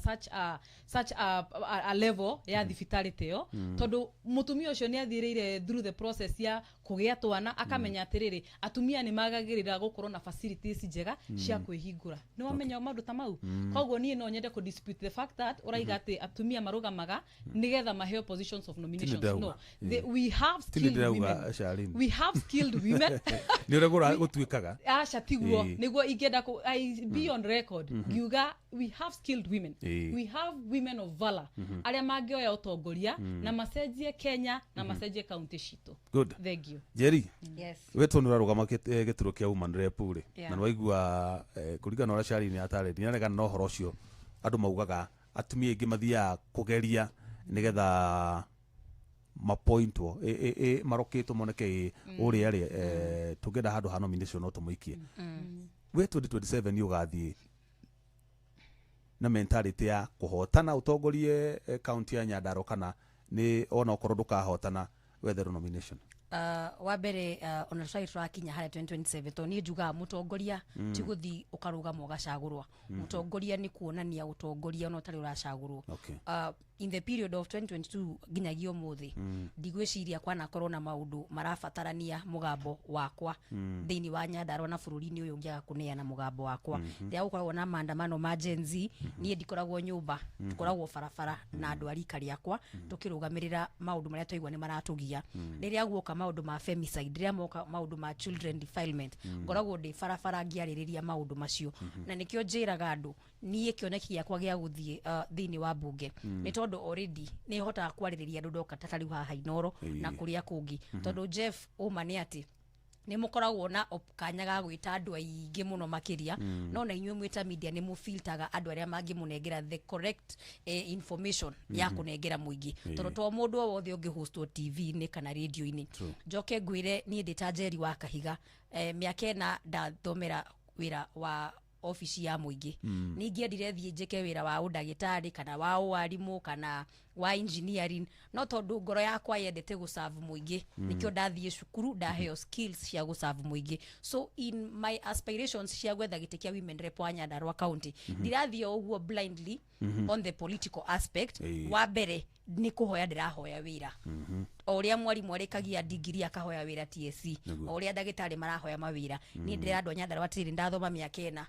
such a level ya thibitarĩ ta ĩyo, tondũ mũtumia ũcio nĩ athiĩrĩire through the process ya kũgĩa twana, akamenya atĩrĩrĩ, atumia nĩ magagĩrĩra gũkorwo na facilities njega cia kwĩhingũra. Nĩ wamenya maũndũ ta mau. Koguo niĩ no nyende kũ dispute the fact that ũraiga atĩ atumia marũgamaga nĩgetha maheo positions of nominations. Ndĩrauga. No, we have skilled ndĩrauga, women. Charlene. We have skilled women. Nĩ ũrĩa gũtuĩkaga. Aca, tiguo. Niguo ingĩenda kũ I be on record ngiuga we have skilled women. We have women of valor arĩa mangĩoya ũtongoria na macenjie Kenya na macenjie kaunti citũ. Good. Thank you. Jerry, Yes. wetwo nĩ ũrarũgama gĩturwa kĩa woman rep rĩ, na nĩ waigua kũringana na ũrĩa Charlene atarĩria, nĩaregana na ũhoro ũcio andũ maugaga atumia aingĩ mathiaga kũgeria nĩgetha mapointwo marokĩtwo moneke ũrĩa rĩ tũngĩenda handũ ha nomination no tũmũikie. We 2027 ũgathiĩ na mentality ya kũhotana ũtongorie kaunti ya Nyandarua, kana nĩ ona okorwo ndũkahotana wetherwo nomination? Wa mbere, ona tũtarĩ tũrakinya harĩa 2027, tondũ niĩ njugaga mũtongoria ti gũthi ũkarũgama ũgacagũrwa. Mũtongoria nĩ kuonania ũtongoria ona ũtarĩ ũracagũrwo. In the period of 2022 nginyagia ũmũthĩ, ndigwĩciria kwanakorwo na maũndũ marabatarania mũgambo wakwa thĩinĩ wa Nyandarua na bũrũri-inĩ ũyũ ũngĩaga kũneana mũgambo wakwa. Rĩrĩa gũkoragwo na maandamano ma Gen Z, niĩ ndikoragwo nyũmba, tũkoragwo barabara na andũ a rika rĩakwa tũkĩrũgamĩrĩra maũndũ marĩa twaigua nĩ maratũgia. Rĩrĩa guoka maũndũ ma femicide, rĩrĩa moka maũndũ ma children defilement, ngoragwo ndĩ barabara ngĩarĩrĩria maũndũ macio. Na nĩkĩo njĩraga andũ niĩ kĩoneki gĩakwa gĩa gũthiĩ thĩinĩ wa mbunge nĩ tondũ already nĩ hotaga kwarĩrĩria andũ ndoka ta rĩu haha Inoro na kũrĩa kũngĩ. Tondũ Jeff, ũma nĩ atĩ nĩ mũkoragwo na kanya ga gwĩta andũ aingĩ mũno makĩria, no na inyuĩ mwĩta media nĩ mũfiltaga andũ arĩa mangĩmũnengera the correct information ya kũnengera mũingĩ, tondũ to mũndũ o wothe ũngĩhostwo TV-inĩ kana radio-inĩ. Njoke ngwĩre niĩ ndĩ ta Njeri wa Kahiga, mĩaka 4 ndathomera wĩra wa obici ya mũingĩ. Nĩ ingĩendire thiĩ njĩke wĩra wa ũndagĩtarĩ kana wa ũarimũ kana wa engineering, no tondũ ngoro yakwa yendete gũcabu mũingĩ, nĩkĩo ndathiĩ cukuru ndaheo skills cia gũcabu mũingĩ. So in my aspirations cia gwetha gĩtĩ kĩa women rep wa Nyandarua County, ndirathiĩ o ũguo blindly on the political aspect. Wa mbere nĩ kũhoya ndĩrahoya wĩra, o ũrĩa mwarimũ arĩkagia ndigiri akahoya wĩra TSC, o ũrĩa ndagĩtarĩ marahoya mawĩra. Niĩ ndĩra andũ a Nyandarua atĩrĩrĩ, ndathoma mĩaka 4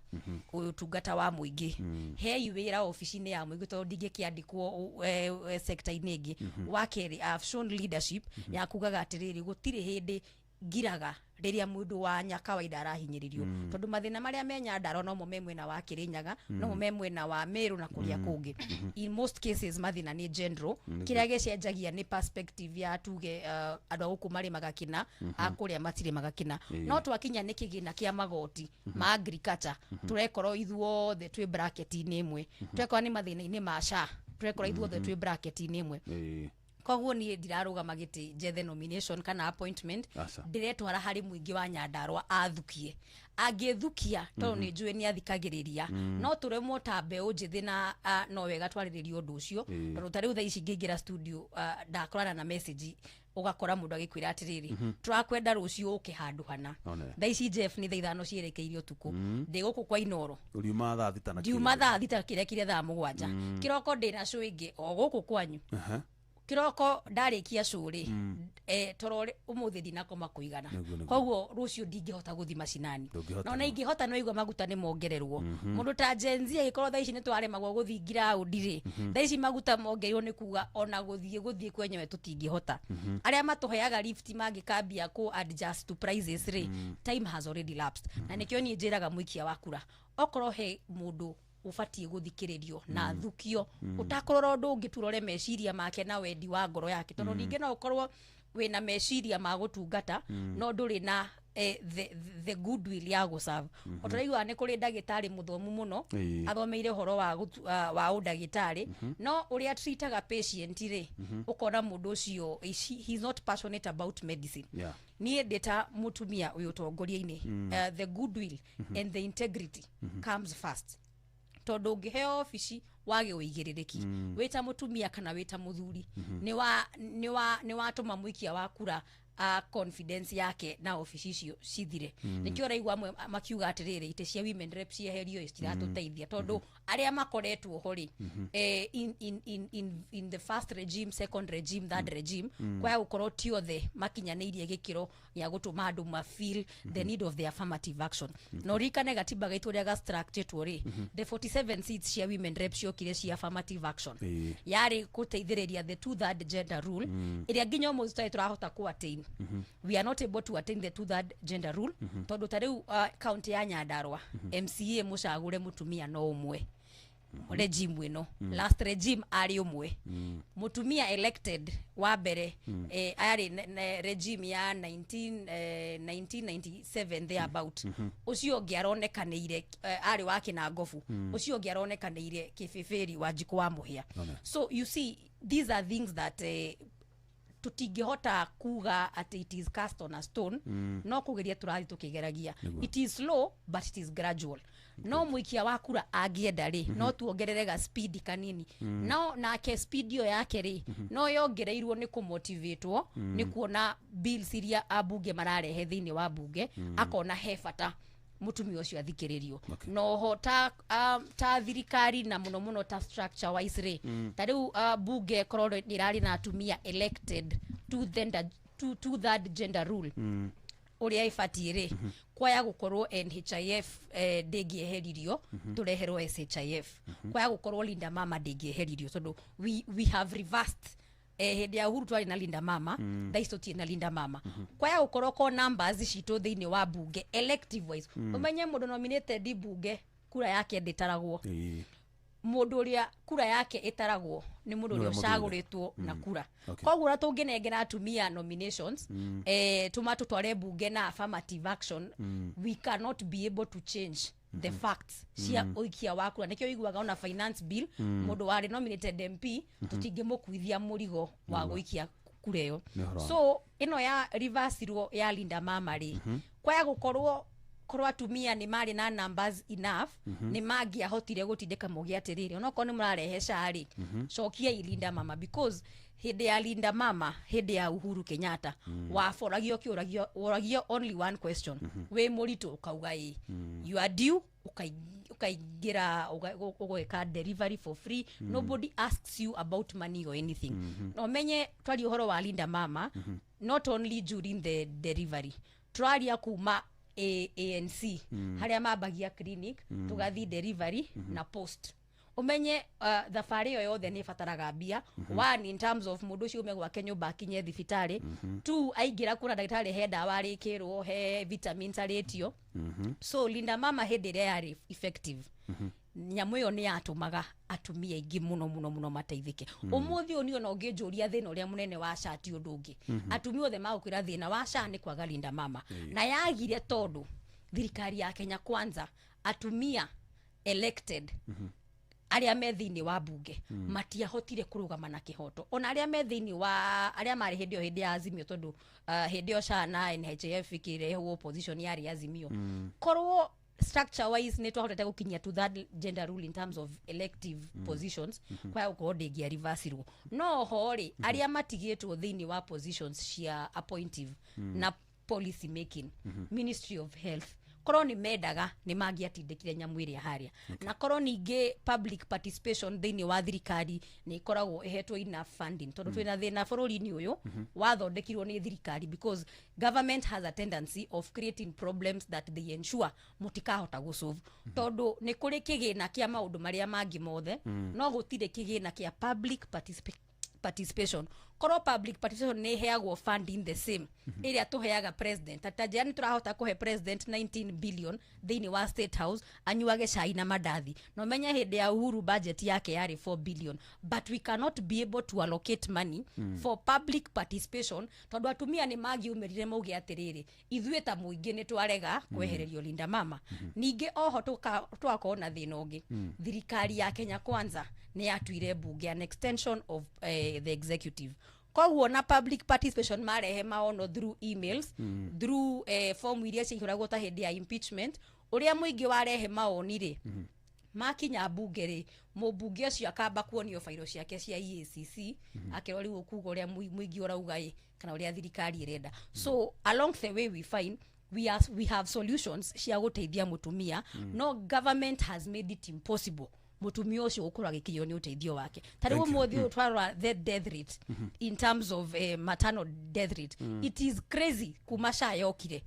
ũtungata wa mũingĩ, hei wĩra obici-inĩ ya mũingĩ, tondũ ndingĩkĩandĩkwo sector-inĩ ĩngĩ. Wa kerĩ, I have shown leadership ya kugaga atĩrĩrĩ, gũtirĩ hĩndĩ ngiraga rĩrĩa mũndũ wa nyakawaida arahinyĩrĩrio, tondũ mathĩna marĩa me Nyandarua nomo me mwena wa Kĩrĩnyaga, nomo me mwena wa Meru na kũrĩa kũngĩ. In most cases mathĩna nĩ general, kĩrĩa gĩcenjagia nĩ perspective ya tuge andũ a gũkũ marĩmaga kĩna, a kũrĩa matirĩmaga kĩna. No twakinya nĩ kĩgĩna kĩa magoti ma agriculture, tũrekorwo ithuothe twĩ bracket-inĩ ĩmwe. Twekora nĩ mathĩna-inĩ ma SHA, tũrekora ithuothe twĩ bracket-inĩ ĩmwe. Koguo niĩ ndirarũgama gĩtĩ njethe nomination kana appointment. Aca. Ndĩretwara harĩ mũingĩ wa Nyandarua athukie, angĩthukia tondũ nĩ njũĩ nĩ athikagĩrĩria. No tũremwo ta mbeũ njĩthĩ na no wega twarĩrĩrie ũndũ ũcio, tondũ ta rĩu thaa ici ngĩingĩra studio, ndakorana na message, ũgakora mũndũ agĩkwĩra atĩrĩrĩ, tũrakwenda rũciũ ũke handũ hana. One. Thaa ici, Jeff, nĩ thaa 5 cierekeirie ũtukũ, ndĩ gũkũ kwa Inoro. Uriuma thaa 6 na Ndiuma kĩndũ. thaa 6 kĩrekire thaa 7 kĩroko, ndĩna show ĩngĩ o gũkũ kwanyu. Kĩroko ndarĩkia show rĩ, toro ũmũthĩ ndinakoma kũigana. Nĩguo. Koguo rũciũ ndingĩhota gũthi macinani. Ndũngĩhota, No na no. ingĩhota, no igua maguta nĩ mongererwo. Mũndũ ta Gen Z agĩkorwo thaa ici nĩ twaremagwo gũthi ngiraũndi rĩ, thaa ici maguta mongereirwo nĩ kuga ona gũthiĩ kwenyewe tũtingĩhota. Arĩa matũheaga lift mangĩkambia kũ adjust to prices rĩ, time has already lapsed. Na nĩkĩo niĩ njĩraga mũikia wa kura, okorwo he mũndũ ũbatiĩ gũthikĩrĩrio na thukio, ũtakũrora ũndũ ũngĩ, turore meciria make na wendi wa ngoro yake, tondũ ningĩ no ũkorwo wĩna meciria ma gũtungata no ndũrĩ na the goodwill ya gũserve. O tũraigua nĩ kũrĩ ndagĩtarĩ mũthomu mũno, athomeire ũhoro wa wa ũndagĩtarĩ, no ũrĩa treataga patient rĩ, ũkona mũndũ ũcio he's not passionate about medicine. Niĩ ndĩ ta mũtumia wĩ ũtongoria-inĩ, the goodwill and the integrity comes first, tondũ ũngĩheo obici wage ũigĩrĩrĩki wĩ ta mũtumia kana wĩ ta mũthuri, nĩ watũma mũikia wa kura confidence yake na obici icio cithire. Nĩkĩo ũraigua amwe makiuga atĩrĩrĩ, itĩ cia women rep cieherio citiratũteithia, tondũ arĩa makoretwo ho rĩ, in the first regime, second regime, third regime, kwaya gũkorwo ti othe makinyanĩirie gĩkĩro gĩa gũtũma andũ ma feel the need of the affirmative action. Na ũririkane gatiba gaitũ ũrĩa gastructuretwo rĩ, the 47 seats cia women rep ciokire cia affirmative action, yarĩ gũteithĩrĩria the two third gender rule, ĩrĩa nginya ũmũthĩ tũtarĩ tũrahota ku attain. We are not able to attain the two third gender rule, tondũ ta rĩu county ya Nyandarua, MCA mũcagũre mũtumia no ũmwe regime ĩno. Last regime arĩ ũmwe mũtumia elected wa mbere, arĩ regime ya 1997 thereabout. Ũcio ũngĩ aronekanĩire, arĩ wa Kĩnangobu. Ũcio ũngĩ aronekanĩire Kĩbĩbĩri wa Njikũ wa Mũhĩa. So you see, these are things that tutingĩhota kuga atĩ it is cast on a stone. No kũgeria tũrathiĩ tũkĩgeragia. It is slow but it is gradual. No mũikia wa kura angĩenda rĩ, no tuongerere ga speed kanini. No nake speed ĩyo yake rĩ, no yongereirwo nĩ kũmotivatwo nĩ kuona bills iria ambunge mararehe thĩinĩ wa bunge, akona he bata mutumia ũcio athikĩrĩrio. Noho ta thirikari na mũno mũno ta structure wise rĩ, ta rĩu bunge korwo nĩ ĩrarĩ na atumia elected two third gender rule ũrĩa ĩbatiĩ rĩ, kwaya gũkorwo NHIF ndĩngĩeheririo tũreherwo SHIF, kwaya gũkorwo Linda Mama ndĩngĩeheririo, tondũ we have reversed. Hĩndĩ ya Uhuru twarĩ na Linda Mama, thaa ici tũtirĩ na Linda Mama. Kwaya gũkorwo ko numbers citũ thĩinĩ wa bunge elective wise, ũmenye mũndũ nominated bunge kura yake ndĩtaragwo. Mũndũ ũrĩa kura yake ĩtaragwo nĩ mũndũ Nĩ ũrĩa ũrĩa mũthure. ũcagũrĩtwo na kura. Koguo ũrĩa tũngĩnengera atumia nominations, tũma tũtware bunge na affirmative action, we cannot be able to change the facts cia ũikia wa kura. Nĩkĩo ũiguaga ona finance bill, mũndũ warĩ nominated MP tũtingĩmũkuithia mũrigo wa gũikia kura ĩyo. Nĩ ũhoro wa So ĩno ya reversirwo ya Linda Mama rĩ, kwaya gũkorwo korwo atumia nĩ marĩ na numbers enough, nĩ mangĩahotire gũtindĩka muge atĩrĩrĩ, onokorwo nĩ mũrarehe SHA rĩ, cokiai Linda Mama, because hĩndĩ ya Linda Mama, hĩndĩ ya Uhuru Kenyatta, waboragio kĩũragio, woragio only one question: wĩ mũritũ? Ũkauga ĩ. You are due, ũkaingĩra ũgwĩka delivery for free. Nobody asks you about money or anything. Na ũmenye twaria ũhoro wa Linda Mama, not only during the delivery, tũraria kuma ANC harĩa mambagia clinic, tũgathiĩ delivery na post. Ũmenye thabarĩ ĩyo yothe nĩ ĩbataraga mbia. One, in terms of mũndũ ũcio ume gwake nyũmba akinye thibitarĩ. Two, aingĩra kuona ndagĩtarĩ, he ndawa arĩkĩrwo, he vitamins arĩtio. So Linda Mama hĩndĩ ĩrĩa yarĩ effective, nyamũ ĩyo nĩ yatũmaga atumia aingĩ mũno mũno mũno mateithĩke. Ũmũthĩ ũyũ niĩ ona ũngĩnjũria thĩna ũrĩa mũnene wa SHA ti ũndũ ũngĩ, atumia othe magũkwĩra thĩna wa SHA nĩ kwaga Linda Mama. Na yagire tondũ thirikari ya Kenya Kwanza, atumia elected Arĩa me thĩinĩ wa bunge matiahotire kũrũgama na kĩhoto, ona arĩa me thĩinĩ wa arĩa marĩ hĩndĩ ĩyo, hĩndĩ ya Azimio, tondũ hĩndĩ ĩyo SHA na NHIF ikĩrehwo, opposition yarĩ Azimio. Korwo structure wise nĩ twahotete gũkinyia to that gender rule in terms of elective positions, kwaya gũkorwo ndĩngĩarivacirwo. No ho rĩ, arĩa matigĩtwo thĩinĩ wa positions cia appointive na policy making, Ministry of Health, korwo nĩ mendaga nĩ mangĩatindĩkire nyamũ ĩrĩa harĩa. Na korwo ningĩ public participation thĩinĩ wa thirikari nĩ ĩkoragwo ĩhetwo enough funding, tondũ twĩna thĩna bũrũri-inĩ ũyũ wathondekirwo nĩ thirikari, because government has a tendency of creating problems that they ensure mũtikahota gũsolve, tondũ nĩ kũrĩ kĩgĩna kĩa maũndũ marĩa mangĩ mothe, no gũtirĩ kĩgĩna kĩa public participation. Korwo public participation nĩ ĩheagwo funding the same ĩrĩa tũheaga president, ta njĩra nĩ tũrahota kũhe president 19 billion thĩinĩ wa State House anyuage cai na mandathi, na ũmenye hĩndĩ ya Uhuru budget yake yarĩ 4 billion, but we cannot be able to allocate money for public participation, tondũ atumia nĩ mangiumĩrire mauge atĩrĩrĩ, ithuĩ ta mũingĩ nĩ twarega kwehererio Linda Mama. Ningĩ oho tũgakorwo na thĩna ũngĩ. Thirikari ya Kenya Kwanza nĩ yatuire bunge an extension of the executive. Koguo na public participation marehe maono through emails, through form iria ciihũragwo ta hĩndĩ ya impeachment, ũrĩa mũingĩ warehe maoni rĩ, makinya bunge rĩ, mũmbunge ũcio akamba kuonio bairo ciake cia EACC, akerwo rĩu ũkuga ũrĩa mũingĩ ũrauga ĩ, kana ũrĩa thirikari ĩrenda. So along the way we find we have solutions cia gũteithia mũtumia, no government has made it impossible mũtumia ũcio gũkorwo agĩkinyĩrwo nĩ ũteithio wake. Ta rĩu Thank you. ũmũthĩ ũyũ twarora the death rate in terms of maternal death rate, it is crazy kuma SHA yokire.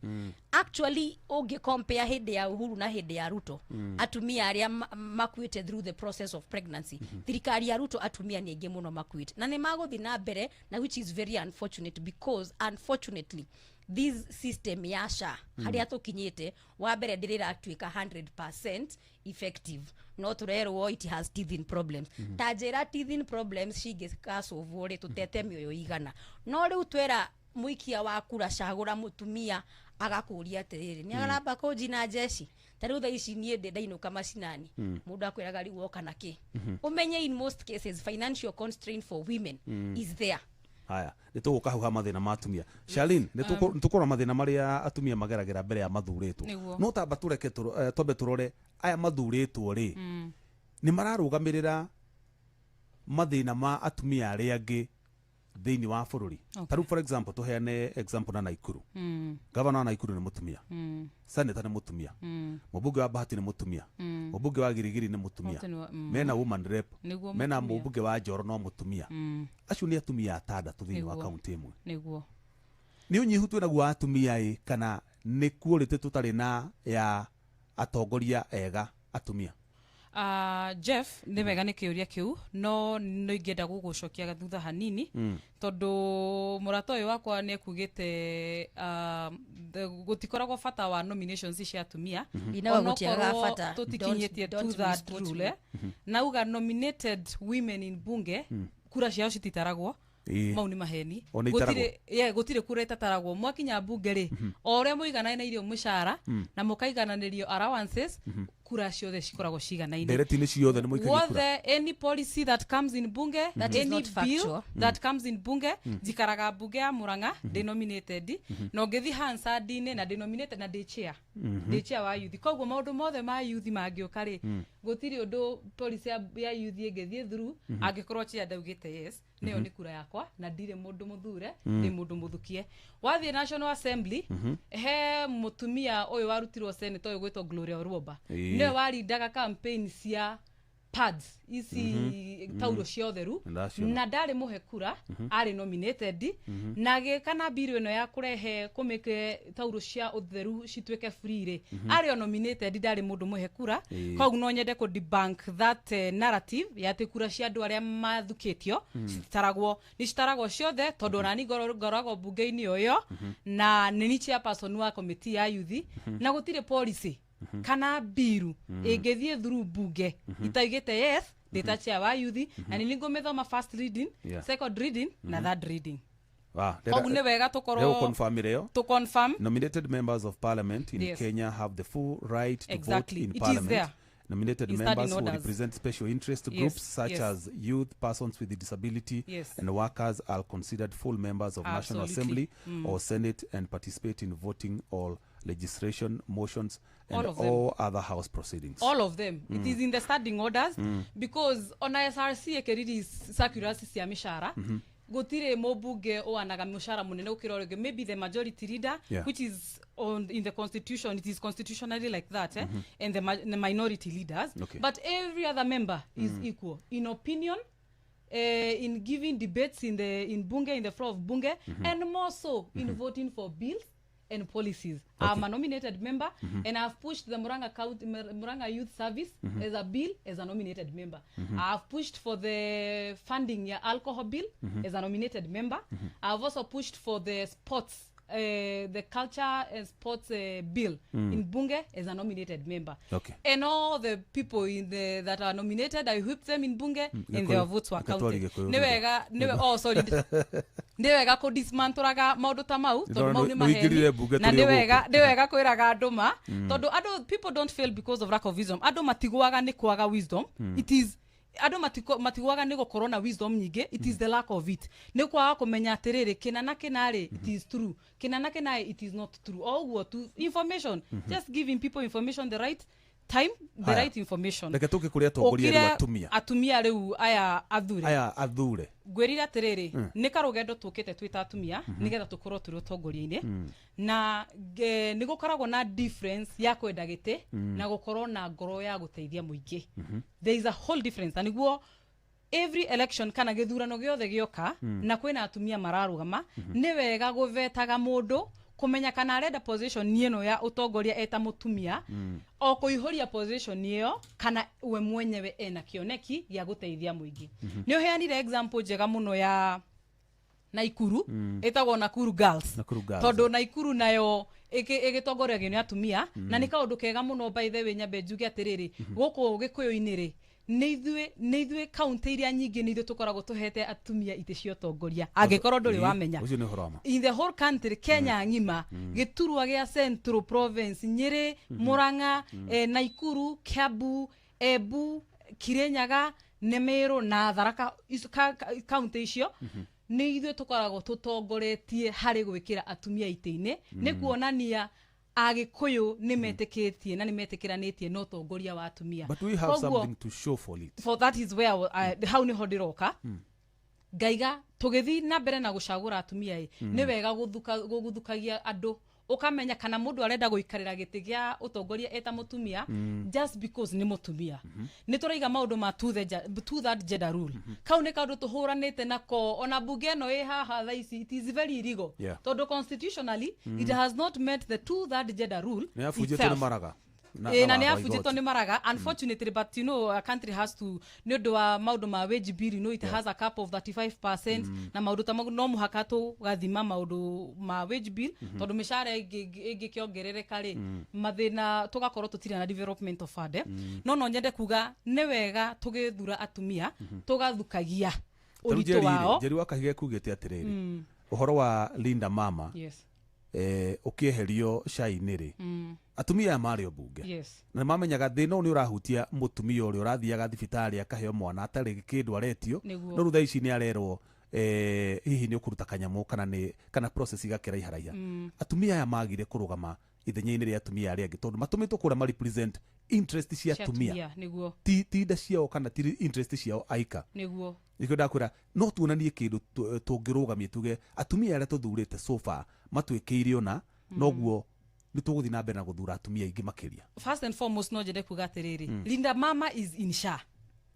Actually, ũngĩ compare hĩndĩ ya Uhuru na hĩndĩ ya Ruto, atumia arĩa makuĩte through the process of pregnancy, thirikari ya Ruto atumia nĩ aingĩ mũno makuĩte, na nĩ magũthiĩ na mbere na, which is very unfortunate, because unfortunately this system ya SHA, harĩa tũkinyĩte, wa mbere ndĩrĩratuĩka 100% effective, no tũrerwo it has teething problems. Ta njĩra teething problems cingĩkacũvwo rĩ, tũtete mĩoyo igana? No rĩu twera mũikia wa kura cagũra mũtumia, agakũria atĩrĩrĩ, nĩ aramba kũnjina njeci. Ta rĩu thaa ici niĩ ndĩ ndainũka macinani, mũndũ akwĩraga rĩu woka na kĩ? Ũmenye in most cases financial constraint for women is there. Haya, nä tå gå ka hau ha mathä na ma atumia. Charlene, nä tå kårora mathä na marä a atumia mageragä mbere ya mathurĩtwo. Nĩguo. No tamba tũreke twambe tũrore aya mathurĩtwo rĩ, nĩ mararũgamĩrĩra mathĩna ma atumia arĩa angĩ thĩinĩ wa bũrũri. Ta rĩu, for example, tũheane example na Naikuru. Gavana wa Naikuru nĩ mũtumia, senator nĩ mũtumia, mũmbunge wa Bahati nĩ mũtumia, mũmbunge wa Girigiri nĩ mũtumia, Othe nĩ mena woman rep, mena mũtumia. mũmbunge wa Njoro no mũtumia. Acio nĩ atumia atandatũ thĩinĩ wa kaunti ĩmwe. Nĩ ũnyihu twĩnaguo wa atumia ĩ, kana nĩ quality tũtarĩ na ya atongoria ega atumia? Jeff, nĩ wega nĩ kĩũria kĩu, no nĩ ingĩenda gũgũcokia thutha hanini, tondũ mũrata ũyũ wakwa nĩ ekugĩte gũtikoragwo bata wa nominations cia atumia. Ndinauga gũtiagaga Onokorwo bata. tũtikinyĩtie Don't to that misquote rule, me. Nauga nominated women in bunge kura ciao cititaragwo. Mau nĩ maheni. O nĩ itaragwo? Gũtirĩ, yeah, gũtirĩ kura itataragwo. Mwakinya bunge rĩ, o ũrĩa mũigananĩirio mũcara na mũkaigananĩrio allowances, kura ciothe cikoragwo ciganaine. Ndereti-inĩ ciothe nĩ mũikagia kura. Wothe, any policy that comes in bunge, That is any not bill factual. that comes in bunge, njikaraga bunge ya Murang'a ndĩ nominated, na ũngĩthi Hansard-inĩ na ndĩ nominated na ndĩ chair, ndĩ chair wa youth. Koguo maũndũ mothe ma youth mangĩũka rĩ, gũtirĩ ũndũ policy ya youth ĩngĩthiĩ through angĩkorwo chair ndaugĩte yes. Nĩyo nĩ kura yakwa, na ndirĩ mũndũ mũthure, ndĩ mũndũ mũthukie. Wathiĩ National Assembly, he mũtumia ũyũ warutirwo senator ũyũ gwĩtwo Gloria Orwoba, nĩwe warindaga campaign cia pads ici, tauro cia ũtheru. Ndaciona. Na ndarĩ mũhe kura, arĩ nominated na agĩka na bill ĩno ya kũrehe kũmĩke tauro cia ũtheru cituĩke free rĩ, arĩ o nominated, ndarĩ mũndũ mũhe kura. Koguo no nyende kũ debunk that narrative ya atĩ kura cia andũ arĩa mathukĩtio cititaragwo. Nĩ citaragwo ciothe, tondũ onani ngoragwo bunge-inĩ o ĩyo na nĩ ni chairperson wa committee ya youth, na gũtirĩ policy kana biru ĩngĩthiĩ through bunge itaigĩte yes ndĩ ta chair wa youth, na nĩ ngũmĩthoma first reading, second reading na third reading. Koguo nĩ wega tũkorwo Confirm ĩyo. To confirm. Nominated members of parliament in Kenya have the full right to vote in It is parliament there. Nominated In standing members who orders. represent special interest groups such as youth, persons with disability, and workers are considered full members of National Assembly or Senate and participate in voting all legislation, motions, and All of them. all other house proceedings. All of them. It is in the standing orders because ona SRC ĩkĩrelease circulars cia mĩcara, gũtirĩ mũmbunge ũwanaga mũcara mũnene gũkĩra ũrĩa ũngĩ, maybe the majority leader, which is on in the constitution. It is constitutionally like that, eh? And the minority leaders, but every other member is equal in opinion, in giving debates in bunge, in the floor of bunge, and more so in voting for bills and policies. I'm a nominated member and I've pushed the Murang'a County, Murang'a Youth Service as a bill as a nominated member. I've pushed for the funding ya alcohol bill as a nominated member. I've also pushed for the sports, the culture and sports bill in bunge as a nominated member. And all the people in the that are nominated, I whipped them in bunge and their votes were Gĩkũyũ counted. Gĩkũyũ Nĩ wega, nĩ, oh sorry, nĩ wega kũ dismantũraga maũndũ ta mau tondũ Ndĩrona mau nĩ nĩũingĩrire maheni mbunge na tũrĩ nĩ o wega gũkũ. Nĩ wega kwĩraga andũ ma, tondũ andũ, people don't fail because of lack of wisdom. Andũ matigũaga nĩ kwaga wisdom. It is andũ matigũaga nĩ gũkorwo na wisdom nyingĩ. It is the lack of it, nĩ kwaga kũmenya atĩrĩrĩ, kĩna na kĩna rĩ, it is true, kĩna na kĩna, it is not true. O ũguo tu, information, just giving people information, the right time, the Haya. right information. Reke tũke kũrĩ atongoria rĩu Ũkire atumia. Atumia rĩu aya athure. Aya athure. Ngwĩrire atĩrĩrĩ, nĩ karũgendo tũkĩte twĩ ta atumia nĩgetha tũkorwo tũrĩ ũtongoria-inĩ, na nĩ gũkoragwo na difference ya kwenda gĩtĩ na gũkorwo na ngoro ya gũteithia mũingĩ. There is a whole difference, na nĩguo every election kana gĩthurano gĩothe gĩoka na kwĩna atumia mararũgama, nĩ wega gũvetaga mũndũ kũmenya kana arenda position ĩno ya ũtongoria eta mũtumia o kũihũria position ĩyo, kana we mwenyewe ena kĩoneki gĩa gũteithia mũingĩ. Nĩ ũheanire example njega mũno ya Naikuru, ĩtagwo Nakuru Girls. Nakuru Girls. Tondũ Naikuru nayo ĩgĩtongoragio nĩ atumia, na nĩ kaũndũ kega mũno. By the way, nyambe njuge atĩrĩrĩ, gũkũ gĩkũyũ-inĩ rĩ, nĩ ithuĩ kaunti iria nyingĩ, nĩ ithuĩ tũkoragwo tũhete atumia itĩ cia ũtongoria, angĩkorwo ndũrĩ wamenya. Ũcio nĩ ũhoro wa ma. In the whole country, Kenya ng'ima, gĩturwa gĩa Central Province, Nyĩrĩ, Murang'a, Naikuru, Kiambu, Embu, Kirinyaga, Meru na Tharaka, kaunti icio nĩ ithuĩ tũkoragwo tũtongoretie harĩ gwĩkĩra atumia itĩ-inĩ. Nĩ kuonania Agĩkũyũ nĩ metĩkĩtie na nĩ metĩkĩranĩtie na ũtongoria wa atumia. But we have something to show for it. For that is where hau nĩho ndĩroka. Ngaiga tũgĩthiĩ na mbere na gũcagũra atumia ĩ, nĩ wega gũguthukagia andũ, ũkamenya kana mũndũ arenda gũikarĩra gĩtĩ gĩa ũtongoria eta mũtumia just because nĩ mũtumia. Nĩ tũraiga maũndũ ma two third gender rule. Kau nĩ kaũndũ tũhũranĩte nako ona bunge ĩno ĩ haha thaa ici. It is very illegal tondũ constitutionally it has not met the two third gender rule Nĩ yabunjĩtwo nĩ itself. Maraga. Na Na nä watho wa abunjĩtwo igoti. nĩ Maraga, unfortunately, but you know a country has to, nĩ ũndũ wa maũndũ ma wage bill, it has a cap of 35% na maũndũ ta mau, no mũhaka tũgathima maũndũ ma wage bill, tondũ mĩcara ĩngĩkĩongerereka rĩ, mathĩna tũgakorwo tũtirĩ na development of fund. No nyende kuga nĩ wega tũgĩthura atumia tũgathukagia Ta rĩu ũritũ Njeri rĩ, wao. Njeri wa Kahiga ekugĩte atĩrĩrĩ, ũhoro wa Linda Mama ũkĩeherio cai-inĩ rĩ, atumia aya marĩ o bunge na nĩ mamenyaga thĩna ũyũ nĩ ũrahutia mũtumia ũrĩa ũrathiaga thibitarĩ akaheo mwana atarĩ kĩndũ aretio. No rĩu thaa ici nĩ arerwo hihi nĩ ũkũruta kanyamũ kana nĩ kana process igakĩraiharaiha. Atumia aya magire kũrũgama ithenya-inĩ rĩa atumia arĩa angĩ tondũ matũmĩtwo kũrĩa ma represent interest cia Cia atumia, atumia, nĩguo. ti nda ciao kana ti interest ciao aika. Nĩkĩo ndakwĩra no tuonanie kĩndũ tũngĩrũgamia tuge atumia arĩa tũthurĩte so far matwĩkĩire ona noguo nĩ tũgũthiĩ na mbere na gũthura atumia aingĩ makĩria. First and foremost, no njende kuga atĩrĩrĩ, Linda Mama is in SHA,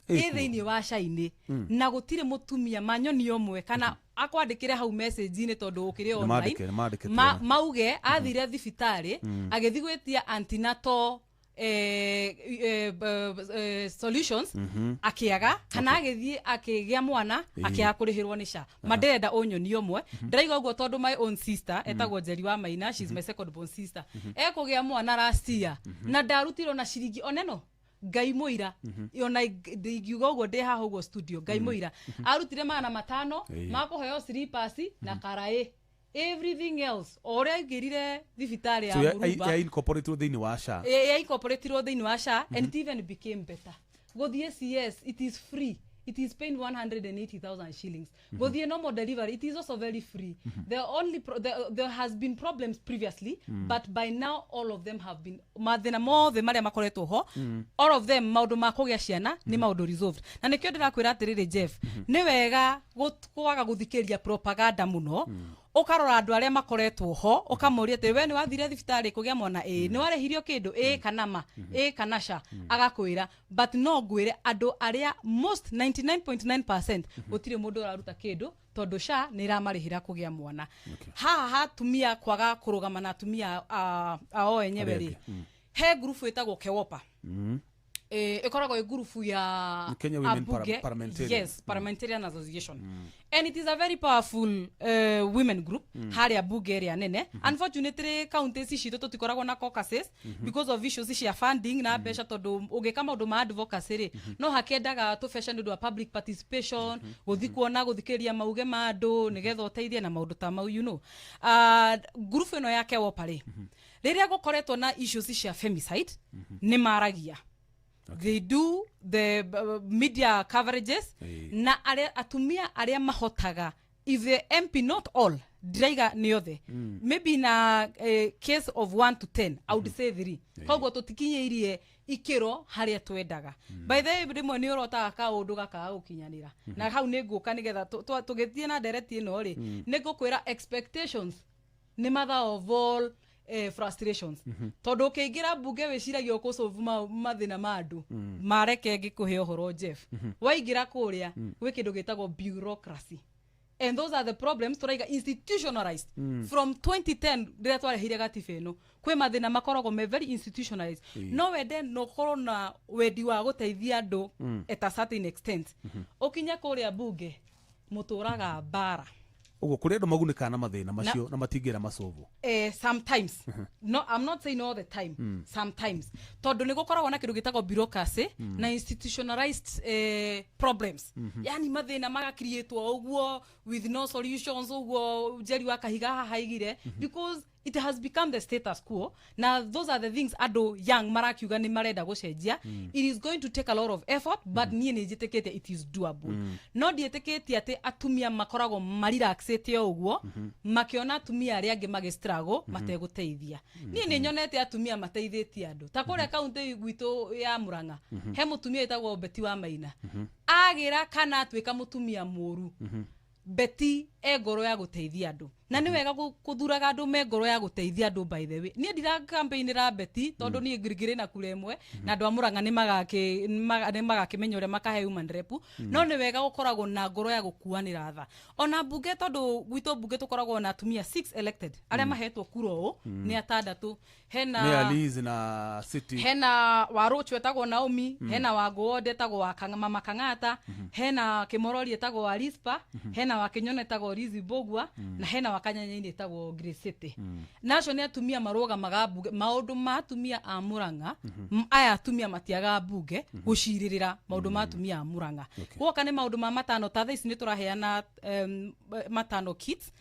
Ĩ ĩ thĩinĩ wa SHA-inĩ, na gũtirĩ mũtumia manyoni ũmwe kana akwandĩkĩre hau message-inĩ tondũ ũkĩrĩ online. Nĩmandĩke tuone. Mauge athire thibitarĩ agĩthiĩ gwĩtia antenatal solutions akĩaga, kana agĩthiĩ akĩgĩa mwana akĩaga kũrĩhĩrwo nĩ SHA. Ma ndĩrenda ũnyonie ũmwe. Ndĩraiga ũguo tondũ my own sister etagwo Njeri wa Maina, she's my second born sister, ekũgĩa mwana last year na ndarutirwo na ciringi oneno. Ngai mũira, ona ndingiuga ũguo ndĩ haha ũguo studio, Ngai mũira, arutire 500 ma kũheo slippers na karaĩ. Everything else o ũrĩa aingĩrire thibitarĩ ya So Murumba, ya incorporate thĩinĩ wa SHA. Ya incorporatirwo thĩinĩ wa SHA, and it even became better. Gũthiĩ CS, it is free. It is paying 180,000 shillings. Gũthiĩ normal delivery, it is also very free. The only pro there, there has been problems previously, but by now all of them have been, mathĩna mothe marĩa makoretwo ho, all of them, maũndũ ma kũgĩa ciana nĩ maũndũ resolved. Na nĩkĩo ndĩrakwĩra atĩrĩrĩ, Jeff, nĩ wega kwaga gũthikĩrĩria propaganda mũno, ũkarora andũ arĩa makoretwo ho, ũkamoria atĩ we nĩ wathire thibitarĩ kũgĩa mwana, ĩĩ, nĩ warĩhirio kĩndũ, ĩĩ kana ma, ĩĩ kana ca, agakwĩra. But no ngwĩre andũ arĩa most, 99.9%, gũtirĩ mũndũ ũraruta kĩndũ, tondũ SHA nĩ ĩramarĩhĩra kũgĩa mwana. Haha hatumia kwaga kũrũgama na atumia ao enyewe Arĩa rĩ, angĩ. He ngurubu ĩtagwo KEWOPA. Ĩkoragwo ĩ ngurubu ya Kenya Women abunge. Parliamentarian. Yes, Parliamentarian Association, and it is a very powerful women group harĩa bunge ĩrĩa nene. Unfortunately, counties citũ tũtikoragwo na caucuses because of issues cia funding na mbeca, tondũ ũngĩka maũndũ ma advocacy rĩ, no hakĩendaga tũbeca nĩ ũndũ wa public participation, gũthi kuona, gũthikĩrĩria mauge ma andũ nĩgetha ũteithie na maũndũ ta mau. Ngurubu ĩno ya KEWOPA rĩ, rĩrĩa gũkoretwo na issues cia femicide, nĩ maragia. They do the media coverages na aria atumia aria mahotaga, if the MP, not all, ndiraiga nĩ othe, maybe na case of 1 to 10, I would say 3. Koguo tũtikinyĩirie ikĩro harĩa twendaga. By the way, rĩmwe nĩ ũrotaga kaũndũ gakaga gũkinyanĩra, na hau nĩ ngũka nĩgetha tũgĩthiĩ na ndereti ĩno rĩ, nĩ ngũkwĩra expectations nĩ mother of all frustrations, tondũ ũkĩingĩra mbunge wĩciragia ũkũsolve mathĩna ma andũ. Mareke ngĩkũhe ũhoro, Jeff, waingĩra kũrĩa gwĩ kĩndũ gĩtagwo bureaucracy, and those are the problems tũraiga institutionalized from 2010 rĩrĩa twareheire gatiba ĩno. Kwĩ mathĩna makoragwo me very institutionalized. No wende no ũkorwo na wendi wa gũteithia andũ at a certain extent, ũkinye kũrĩa mbunge mũtũraga mbara. Ũguo kũrĩ andũ magunĩkaga na mathĩna macio na matingĩra macovu. Sometimes, no, I'm not saying all the time. Sometimes, tondũ nĩ gũkoragwo na kĩndũ gĩtagwo bureaucracy na institutionalized problems, yani mathĩna magacreatwo ũguo with no solutions, ũguo Njeri wa Kahiga haha aigire, because it has become the status quo. Na those are the things andũ young marakiuga nĩ marenda gũcenjia. It is going to take a lot of effort, but niĩ nĩ njĩtĩkĩtie it is doable. No ndiĩtĩkĩtie atĩ atumia makoragwo marelaxĩte o ũguo makĩona atumia arĩa angĩ magĩ struggle mategũteithia. Niĩ nĩ nyonete atumia mateithĩtie andũ ta kũrĩa kaunti gwitũ ya Murang'a, he mũtumia wĩtagwo Beti wa Maina. Agĩra kana atuĩka mũtumia mũru, Beti e ngoro ya gũteithia andũ, na nĩ wega gũthuraga andũ me ngoro ya gũteithia andũ. By the way, niĩ ndira campaign-ĩra Beti tondũ niĩ ngirĩ na kura ĩmwe na andũ a Murang'a nĩ magakĩmenya ũrĩa makahe human rep. No nĩ wega gũkoragwo na ngoro ya gũkuanĩra tha ona mbunge, tondũ gwitũ mbunge tũkoragwo na atumia 6 elected, arĩa mahetwo kura ũũ nĩ atandatũ. Hena nĩ Alice na City. Hena Waruchu etagwo Naomi, hena Wangũonde etagwo wa Mama Kang'ata, hena Kimorori etagwo wa Rispa, hena wa Kĩnyona etagwo Lizi Mbũgua, na hena wa Kanyanyainĩ etagwo Grace City. Na acio nĩ atumia marũgamaga mbunge maũndũ ma atumia a Murang'a. Aya atumia matiagaga mbunge gũcirĩrĩra maũndũ ma atumia a Murang'a. Gwoka nĩ maũndũ ma matano, ta thaa ici nĩ tũraheana matano kits,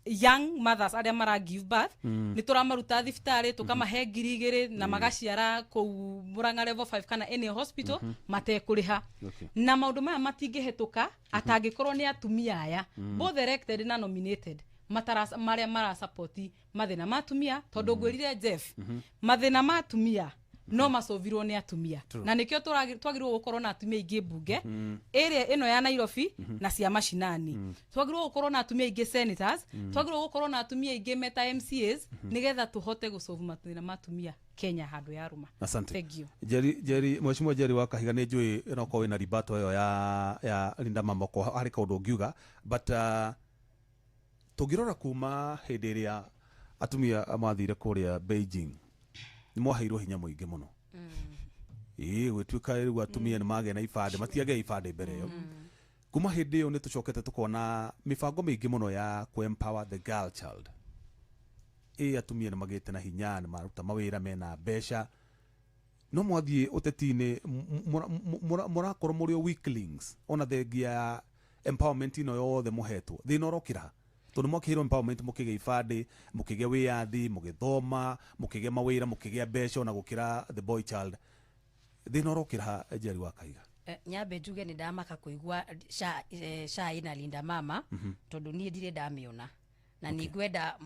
young mothers arĩa mara give birth, nĩ tũramaruta thibitarĩ tũkamahe 2,000 na magaciara kũu Murang'a level 5 kana any hospital matekũrĩha. Na maũndũ maya matingĩhetũka atangĩkorwo nĩ atumia aya, both elected na nominated, marĩa marasapoti mathĩna ma atumia, tondũ ngwĩrire, Jeff, mathĩna ma atumia no macovirwo nĩ atumia, na nĩkĩo twagĩrĩirwo gũkorwo na atumia aingĩ mbunge ĩrĩa ĩno ya Nairobi na cia macinani. Twagĩrĩirwo gũkorwo na atumia aingĩ senators, twagĩrĩirwo gũkorwo na atumia aingĩ meta MCAs, nĩgetha tũhote gũsolve mathĩna ma atumia Kenya handũ ya rũma. Asante. Thank you. Jerry, Jerry, Mheshimiwa Jerry wa Kahiga, nĩ njũĩ no korwo wĩna ribato ĩyo ya Linda Mamoko harĩ kaũndũ ũngiuga, but tũngĩrora kuma hĩndĩ ĩrĩa atumia mathire kũrĩa Beijing, nĩ mwaheirwo hinya mũingĩ mũno. Ĩĩ, gwĩtuĩka rĩu atumia nĩ magĩa na ibandĩ, matiagĩa ibandĩ mbere ĩyo. Kuma hĩndĩ ĩyo nĩ tũcokete tũkona mĩbango mĩingĩ mũno ya kũ empower the girl child. Ĩ atumia nĩ magĩte na hinya, nĩ maruta mawĩra mena mbeca, no mwathiĩ ũteti-inĩ mũrakorwo mũrĩ o weaklings ona thengia ya empowerment ĩno yothe mũhetwo. Thĩna ũrokĩra ha? Tondu mwakĩheirwo empowerment, mũkĩgĩa ibandĩ, mũkĩgĩa wĩyathi, mũgĩthoma, mũkĩgĩa mawĩra, mũkĩgĩa mbeca ona gũkĩra the boy child. Thĩna ũrokĩra ha, Njeri wa Kaiga? Nyambe njuge nĩ ndamaka kũigua SHA, SHA ĩna Linda Mama, tondũ niĩ ndirĩ ndamĩona na nĩ ngwenda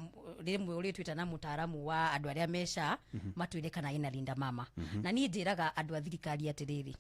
rĩmwe ũrĩtwĩta na mũtaaramu wa andũ arĩa me SHA matwĩre kana ĩna Linda Mama. Na niĩ njĩraga andũ a thirikari atĩrĩrĩ,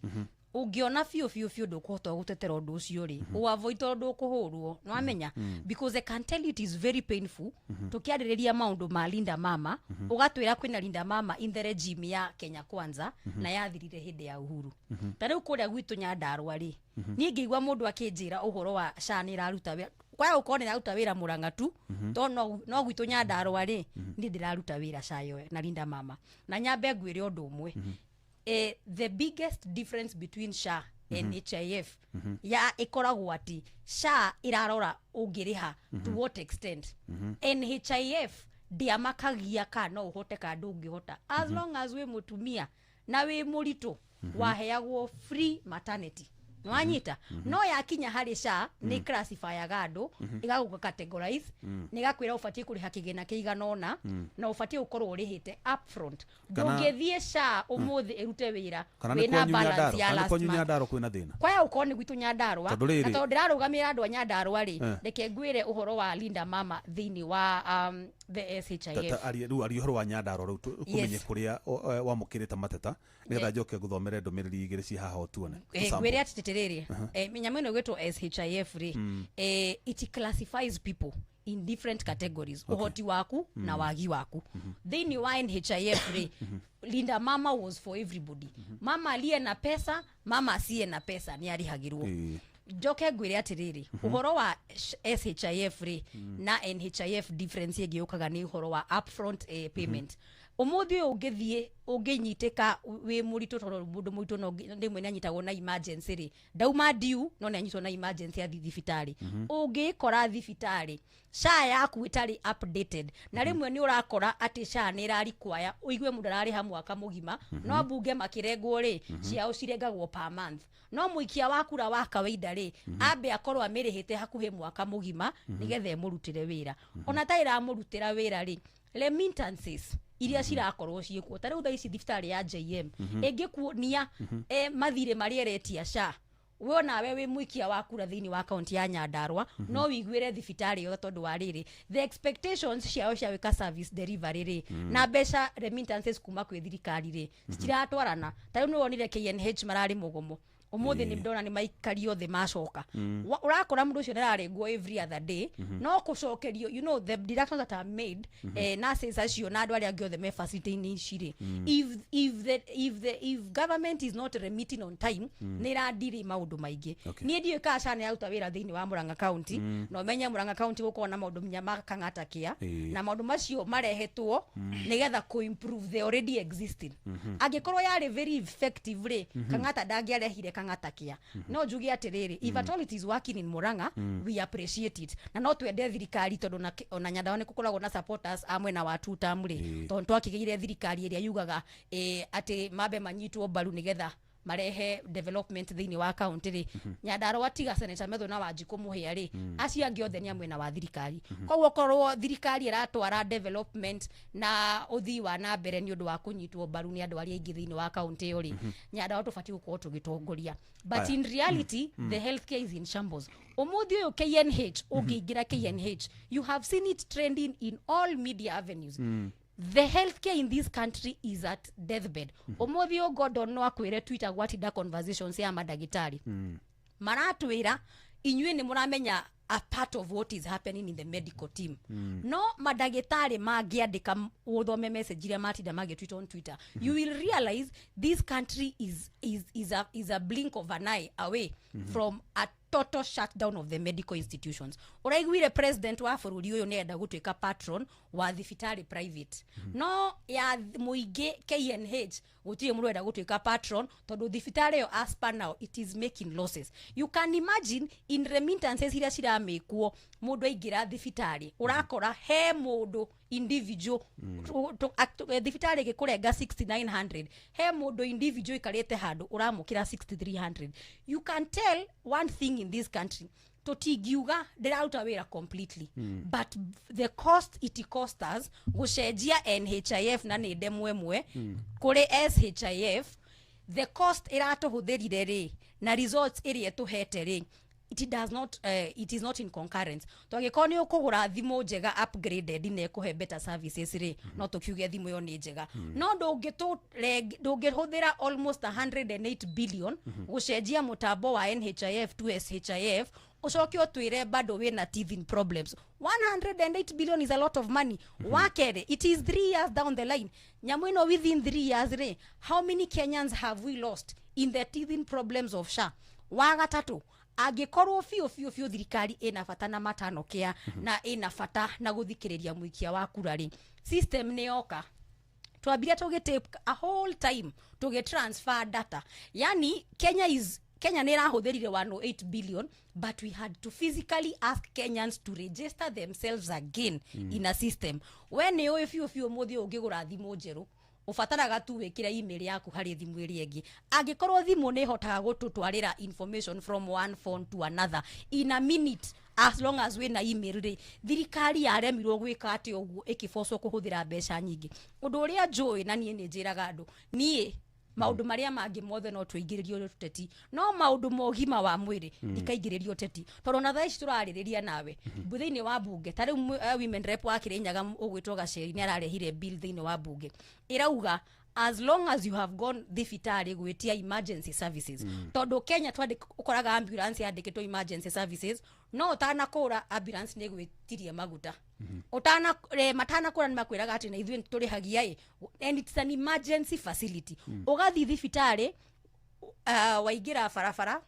ũngĩona biũ biũ biũ ndũkũhota gũtetera ũndũ ũcio rĩ, ũavoid, tondũ ndũkũhũrwo nĩwamenya, because I can tell you it is very painful tũkĩarĩrĩria maũndũ ma Linda Mama, ũgatwĩra kwĩna Linda Mama in the regime ya Kenya Kwanza na yathirire hĩndĩ ya Uhuru. Ta rĩu kũrĩa gwitũ Nyandarũa rĩ, niĩ ngĩigua mũndũ akĩnjĩra ũhoro wa SHA nĩ ĩraruta wĩra, kwaya gũkorwo nĩ ĩraruta wĩra Mũrang'a tu, to no gwitũ Nyandarũa rĩ, niĩ ndĩraruta wĩra SHA ĩyo na Linda Mama. Na nyambe ngwĩre ũndũ ũmwe, the biggest difference between SHA and NHIF ya ĩkoragwo atĩ SHA ĩrarora ũngĩrĩha to what extent. NHIF ndĩamakagia kana no ũhote kana ndũngĩhota, as long as wĩ mũtumia na wĩ mũritũ, waheagwo free maternity, nĩwanyita? No yakinya harĩ SHA, nĩ classifyaga andũ, ĩgagũka categorize, nĩ ĩgakwĩra ũbatiĩ kũrĩha kĩgĩna kĩigana ũna na ũbatiĩ gũkorwo ũrĩhĩte upfront. Ndũngĩthiĩ SHA ũmũthĩ ĩrute wĩra Kana nĩ wĩna kwanyu balance Nyandarũa? ya Kana nĩ last kwanyu month. Nyandarũa kwĩna thĩna? Kwaya gũkorwo nĩ gwitũ Nyandarũa, Tondũ rĩrĩ- na tondũ ndĩrarũgamĩrĩra andũ a Nyandarũa rĩ, reke ngwĩre ũhoro wa Linda Mama thĩinĩ wa the SHIF. Rĩu aria ũhoro wa Nyandarũa rĩu, kũmenye kũrĩa wamũkĩrĩte mateta, nĩgetha njoke ngũthomere ndũmĩrĩri igĩrĩ ci haha ũtuone. Tũsample. Ngwĩre atĩ tĩrĩrĩ, nyamũ ĩno ĩgwĩtwo SHIF rĩ, it classifies people in different categories, ũhoti waku na wagi waku. Thĩinĩ wa NHIF rĩ, Linda Mama was for everybody, mama aliye na pesa, mama asiye na pesa, nĩ arĩhagĩrwo. Njoke ngwĩre atĩrĩrĩ, ũhoro wa SHIF rĩ na NHIF, difference ĩngĩ yũkaga nĩ ũhoro wa upfront payment. Ũmũthĩ ũyũ ũngĩthiĩ ũngĩnyitĩka wĩ mũritũ, tondũ mũndũ mũritũ no rĩmwe nĩ anyitagwo na emergency rĩ, ndauma due no nĩ anyitwo na emergency athiĩ thibitarĩ, ũngĩkora thibitarĩ SHA yaku ĩtarĩ updated, na rĩmwe nĩ ũrakora atĩ SHA nĩ ĩrarikwaya ũigue mũndũ ararĩha mwaka mũgima, no ambunge makĩrengwo rĩ, ciao cirengagwo per month, no mũikia wa kura wa kawaida rĩ, ambe akorwo amĩrĩhĩte hakuhĩ mwaka mũgima nĩgetha ĩmũrutĩre wĩra. Ona ta ĩramũrutĩra wĩra rĩ, remittances iria cirakorwo ciĩkuo, ta rĩu thaa ici thibitarĩ ya JM ĩngĩkuonia mathirĩ marĩa ĩretia SHA, we onawe wĩ mũikia wa kura thĩinĩ wa kaunti ya Nyandarũa no wĩiguĩre thibitarĩ ĩyo, tondũ wa rĩrĩ, the expectations ciao cia gwĩka service delivery rĩ, na mbeca remittances kuma kwĩ thirikari rĩ, citiratwarana. Ta rĩu nĩ wonire KNH mararĩ mũgomo ũmũthĩ, nĩ ndona nĩ maikario thĩ macoka. Ũrakora mũndũ ũcio nĩararengwo every other day, no kũcokerio, the deductions that are made, nurses acio na andũ arĩa angĩ othe me facility-inĩ ici rĩ, if government is not remitting on time, nĩ ĩradiri maũndũ maingĩ. Niĩ ndiũĩ kana SHA nĩ yaruta wĩra thĩinĩ wa Murang'a County, na ũmenye Murang'a County gũkorwo na maũndũ nginya ma Kang'ata Care, na maũndũ macio marehetwo nĩgetha kũ-improve the already existing. Angĩkorwo yarĩ very effective rĩ, Kang'ata ndangĩarehire Kang'ata Care. No njuge atĩrĩrĩ, if at all it is working in Murang'a, we appreciate it, na no twende thirikari, tondũ ona Nyandarua nĩ gũkoragwo na supporters a mwena wa two term rĩ, tondũ twakĩgĩire thirikari ĩrĩa yugaga atĩ mambe manyitwo mbaru nĩgetha marehe development thĩinĩ wa kaunti rĩ. Nyandarũa, tiga Senator Methu na Wanjikũ Mũhĩa rĩ, acio angĩ othe nĩ a mwena wa thirikari. Koguo korwo thirikari ĩratwara development na ũthii wa na mbere nĩ ũndũ wa kũnyitwo mbaru nĩ andũ arĩa aingĩ thĩinĩ wa kaunti ĩyo rĩ, Nyandarũa tũbatiĩ gũkorwo tũgĩtongoria, but in reality the healthcare is in shambles. Ũmũthĩ ũyũ KNH, ũngĩingĩra KNH, you have seen it trending in all media avenues, the healthcare in this country is at deathbed. Ũmũthĩ ũyũ Gordon no akwĩre Twitter gwatinda conversations ya mandagĩtarĩ maratwĩra inyuĩ nĩ mũramenya a part of what is happening in the medical team. No mandagĩtarĩ mangĩandĩka, ũthome message iria matinda magĩtweet on Twitter, you will realize this country is a blink of an eye away from a total shutdown of the medical institutions. Ũraiguire president wa bũrũri ũyũ nĩenda gũtuĩka patron wa thibitarĩ private, no ya mũingĩ KNH gũtirĩ mũndũ ũrenda gũtuĩka patron, tondũ thibitarĩ ĩyo as per now it is making losses. You can imagine in remittances iria ciramĩkwo, mũndũ aingĩra thibitarĩ ũrakora he mũndũ individual thibitarĩ ĩgĩkũrenga 6900, he mũndũ individual ikarĩte handũ ũramũkĩra 6300. You can tell one thing in this country. Tũtingiuga ndĩraruta wĩra completely, but the cost it cost us gũcenjia NHIF na nĩ ndemwa ĩmwe kũrĩ SHIF, the cost ĩratũhũthĩrire rĩ na results ĩrĩa ĩtũhete rĩ, it does not it is not in concurrence. Twangĩkorwo nĩ ũkũgũra thimũ njega upgraded na ĩkũhe better services rĩ, no tũkiuge thimũ ĩyo nĩ njega, no ndũngĩhũthĩra almost 108 billion gũcenjia mũtambo wa NHIF to SHIF, ũcoke ũtwĩre bado wĩna teething problems. 108 billion is a lot of money. Wa kerĩ, it is 3 years down the line. Nyamũ ĩno, within 3 years rĩ, how many Kenyans have we lost in the teething problems of SHA? Wa gatatũ, angĩkorwo biũ biũ biũ thirikari ĩna bata na matano kĩa na ĩna bata na gũthikĩrĩria mũikia wa kura rĩ, system nĩ yoka. Twambire tũgĩ a whole time tũgĩ transfer data, yani Kenya nĩ ĩrahũthĩrire 108 billion, but we had to physically ask Kenyans to register themselves again in a system. We nĩ ũĩ biũ biũ mũthĩ ũngĩgũra thimũ njerũ, ũbataraga tu wĩkĩre email yaku harĩ thimũ ĩrĩa ĩngĩ. Angĩkorwo thimũ nĩ ĩhotaga gũtũtwarĩra information from one phone to another in a minute as long as wĩna email rĩ, thirikari yaremirwo gwĩka atĩ ũguo ĩkĩbocwo kũhũthĩra mbeca nyingĩ? Ũndũ ũrĩa njũĩ na niĩ nĩ njĩraga andũ, niĩ maũndũ marĩa mangĩ mothe no tũingĩrĩrio ũteti, no maũndũ ma ũgima wa mwĩrĩ ndikaingĩrĩrio ũteti, tondũ ona thaa ici tũrarĩrĩria nawe thĩinĩ wa bunge, ta rĩu women rep wa Kĩrĩnyaga ũgwĩtwo Gaceri nĩ ararehire bill thĩinĩ wa bunge ĩrauga as long as you have gone thibitarĩ gwĩtia emergency services, tondũ Kenya ũkoraga ambulance yandĩkĩtwo emergency services, no ũtanakũra ambulance nĩ gwĩtirie maguta, ũtana matanakũra nĩ makwĩraga atĩ na ithuĩ tũrĩhagia ĩ, and it's an emergency facility. Ũgathiĩ thibitarĩ, waingĩra barabara,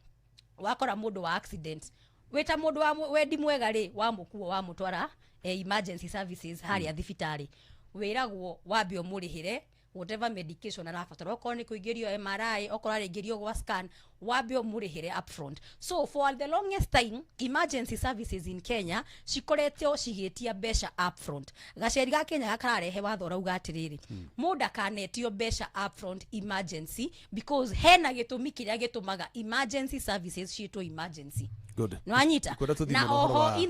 wakora mũndũ wa accident, wĩta mũndũ wa wendi mwega rĩ, wamũkua wamũtwara emergency services harĩa thibitarĩ, wĩragwo wambe ũmũrĩhĩre whatever medication arabatara, okorwo nĩ kũingĩrio MRI, okorwo araingĩrio gwa scan, wambe ũmũrĩhĩre upfront. So for the longest time emergency services in Kenya cikoretwo cigĩtia mbeca upfront. Gaceri ga Kenya kararehe watho ũrauga atĩrĩrĩ, mũndũ akanetio mbeca upfront emergency, because hena gĩtũmi kĩrĩa gĩtũmaga emergency services ciĩtwo emergency. Good. Nwanyita? Kwenda tũthiĩ Na mũno ũhoro oho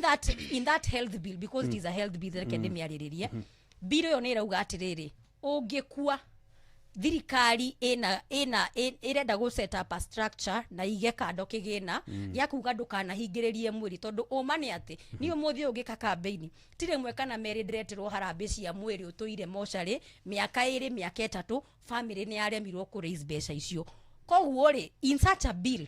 in that health bill, because it is a health bill, reke ndĩmĩarĩrĩrie. Bill ĩyo nĩ ĩrauga atĩrĩrĩ, ũngĩkua, thirikari ĩna ĩrenda gũ set up a structure na ige kando kĩgĩna gĩa kuga ndũkanahingĩrĩrie mwĩrĩ, tondũ ũma nĩ atĩ niĩ ũmũthĩ ũngĩka campaign ti rĩmwe kana merĩ ndĩreterwo harambĩ cia mwĩrĩ ũtũire mocarĩ mĩaka 2, mĩaka 3, family nĩ yaremirwo kũ raise mbeca icio. Koguo rĩ, in such a bill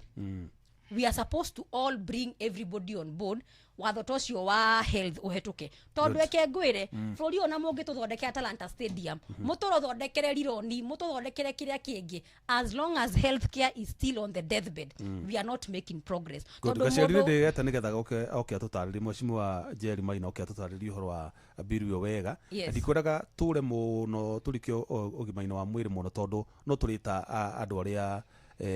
we are supposed to all bring everybody on board, watho ta ũcio wa health ũhetũke, tondũ eke ngwĩre, bũrũri ũyũ na mũngĩtũthondekera Talanta Stadium, mũtũthondekere Rironi, mũtũthondekere kĩrĩa kĩngĩ, as long as healthcare is still on the deathbed, we are not making progress. Good. Tondũ Gaceri mũndũ ndĩgeta nĩgetha oke atũtarĩrie, mheshimiwa Jerry Maina oke atũtarĩrie ũhoro wa bill ĩyo wega. Ndikwendaga tũre mũno tũrike ũgima-inĩ wa mwĩrĩ mũno, tondũ no tũrĩta andũ arĩa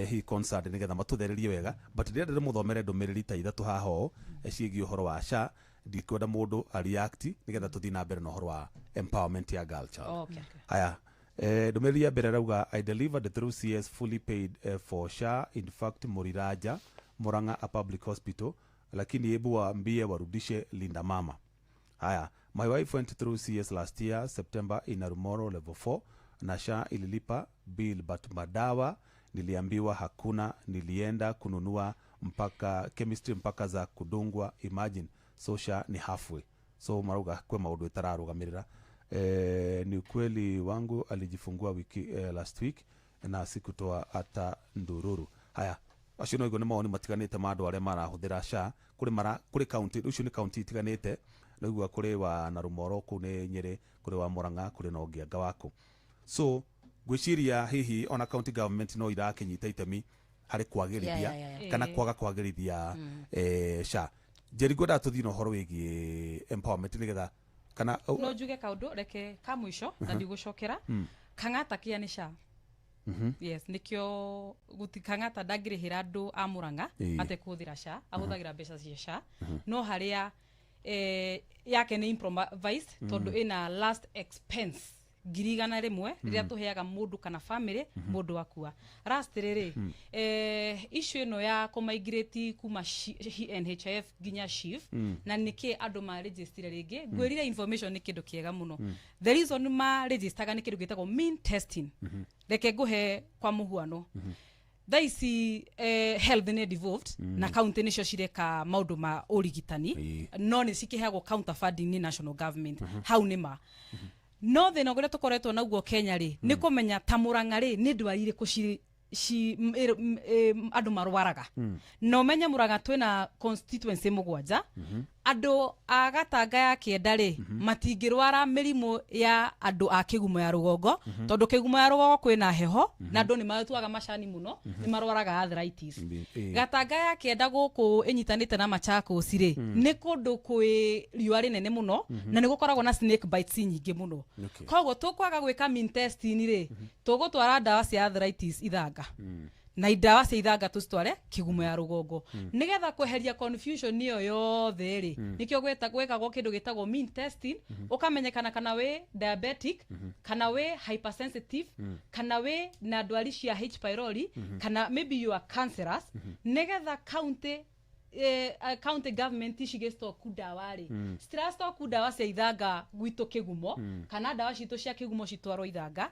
hi concerned nĩgetha matũthererie wega, but ndĩrenda ndĩmũthomere ndũmĩrĩri ta ithatũ haha ũũ ciĩgiĩ ũhoro wa SHA. Ndikwenda mũndũ a react nĩgetha tũthiĩ na mbere na ũhoro wa empowerment ya girl child. Haya, ndũmĩrĩri ya mbere arauga, "I delivered through CS, fully paid for SHA. In fact, Muriraja Murang'a, a public hospital, lakini hebu waambie warudishe Linda Mama." Haya, "My wife went through CS last year September in Arumoro level 4, na SHA ililipa bill, but madawa niliambiwa hakuna. Nilienda kununua mpaka chemistry, mpaka za kudungwa, imagine. So SHA ni halfway." So marauga kwe maundu itararugamirira. Ni ukweli, wangu alijifungua wiki last week na sikutoa hata ndururu. Haya, acio no igua nĩ mawoni matiganĩte ma andũ arĩa marahũthĩra SHA kũrĩ mara kũrĩ kaunti ũcio nĩ kaunti itiganĩte. Naigua kũrĩ wa Narumoro, kũu nĩ Nyĩrĩ, kũrĩ wa Murang'a, kũrĩ na ũngĩ waku. So ngwĩciria hihi ona county government no irakĩnyita itemi harĩ kwagĩrithia kana kwaga kwagĩrithia SHA. Njeri, ngwendaga tũthiĩ na ũhoro wĩgiĩ empowerment nĩgetha kana No njuge kaundu reke ka mũico na ndigũcokera. Kang'ata kĩa nĩ SHA. Yes, nikio guti Kang'ata ndangĩrĩhĩra andũ a Murang'a atekũhũthĩra SHA, ahũthagĩra mbeca cia SHA, no harĩa yake nĩ improvised tondũ ĩna last expense. 100,000 rĩrĩa tũheaga mũndũ kana family mũndũ akua. Last rĩrĩ, issue ĩno ya kũmigrate kuma NHIF nginya SHIF, na nĩkĩ andũ marejistire rĩngĩ, ngwĩrire information nĩ kĩndũ kĩega mũno. The reason maregistaga nĩ kĩndũ gĩtagwo mean testing. Reke ngũhe kwa mũhuano, thaa ici health nĩ devolved na county nĩcio cireka maũndũ ma ũrigitani, no nĩ cikĩheagwo counter funding nĩ national government. Hau nĩ ma no thĩna ũrĩa tũkoretwo naguo Kenya rĩ, nĩ kũmenya ta Mũrang'a rĩ, nĩ ndwari irĩkũ ci ci andũ marwaraga. Na ũmenye Mũrang'a twĩna constituency 7. Andũ a Gatanga ya Kĩenda rĩ, matingĩrwara mĩrimũ ya andũ a Kĩgumo ya Rũgongo, tondũ Kĩgumo ya Rũgongo kwĩna heho na andũ nĩ matuaga macani mũno, nĩ marwaraga arthritis. Gatanga ya Kĩenda gũkũ ĩnyitanĩte na Machakos rĩ, nĩ kũndũ kwĩ riũa rĩnene mũno na nĩ gũkoragwo na snake bites nyingĩ mũno. Koguo tũkwaga gwĩka mean testing rĩ, tũgũtwara ndawa cia arthritis Ithanga, na ndawa cia Ithanga tũcitware Kĩgumo ya Rũgongo, nĩgetha kweheria confusion ĩyo yothe rĩ. Nĩkĩo gwĩkagwo kĩndũ gĩtagwo mean testing, ũkamenyekana kana wĩ diabetic, kana wĩ hypersensitive, kana wĩ na ndwari cia H pylori, kana maybe you are cancerous, nĩgetha county government cigĩstoku ndawa rĩ, citirastoku ndawa cia Ithanga gwitũ Kĩgumo, kana ndawa citũ cia Kĩgumo citwarwo Ithanga.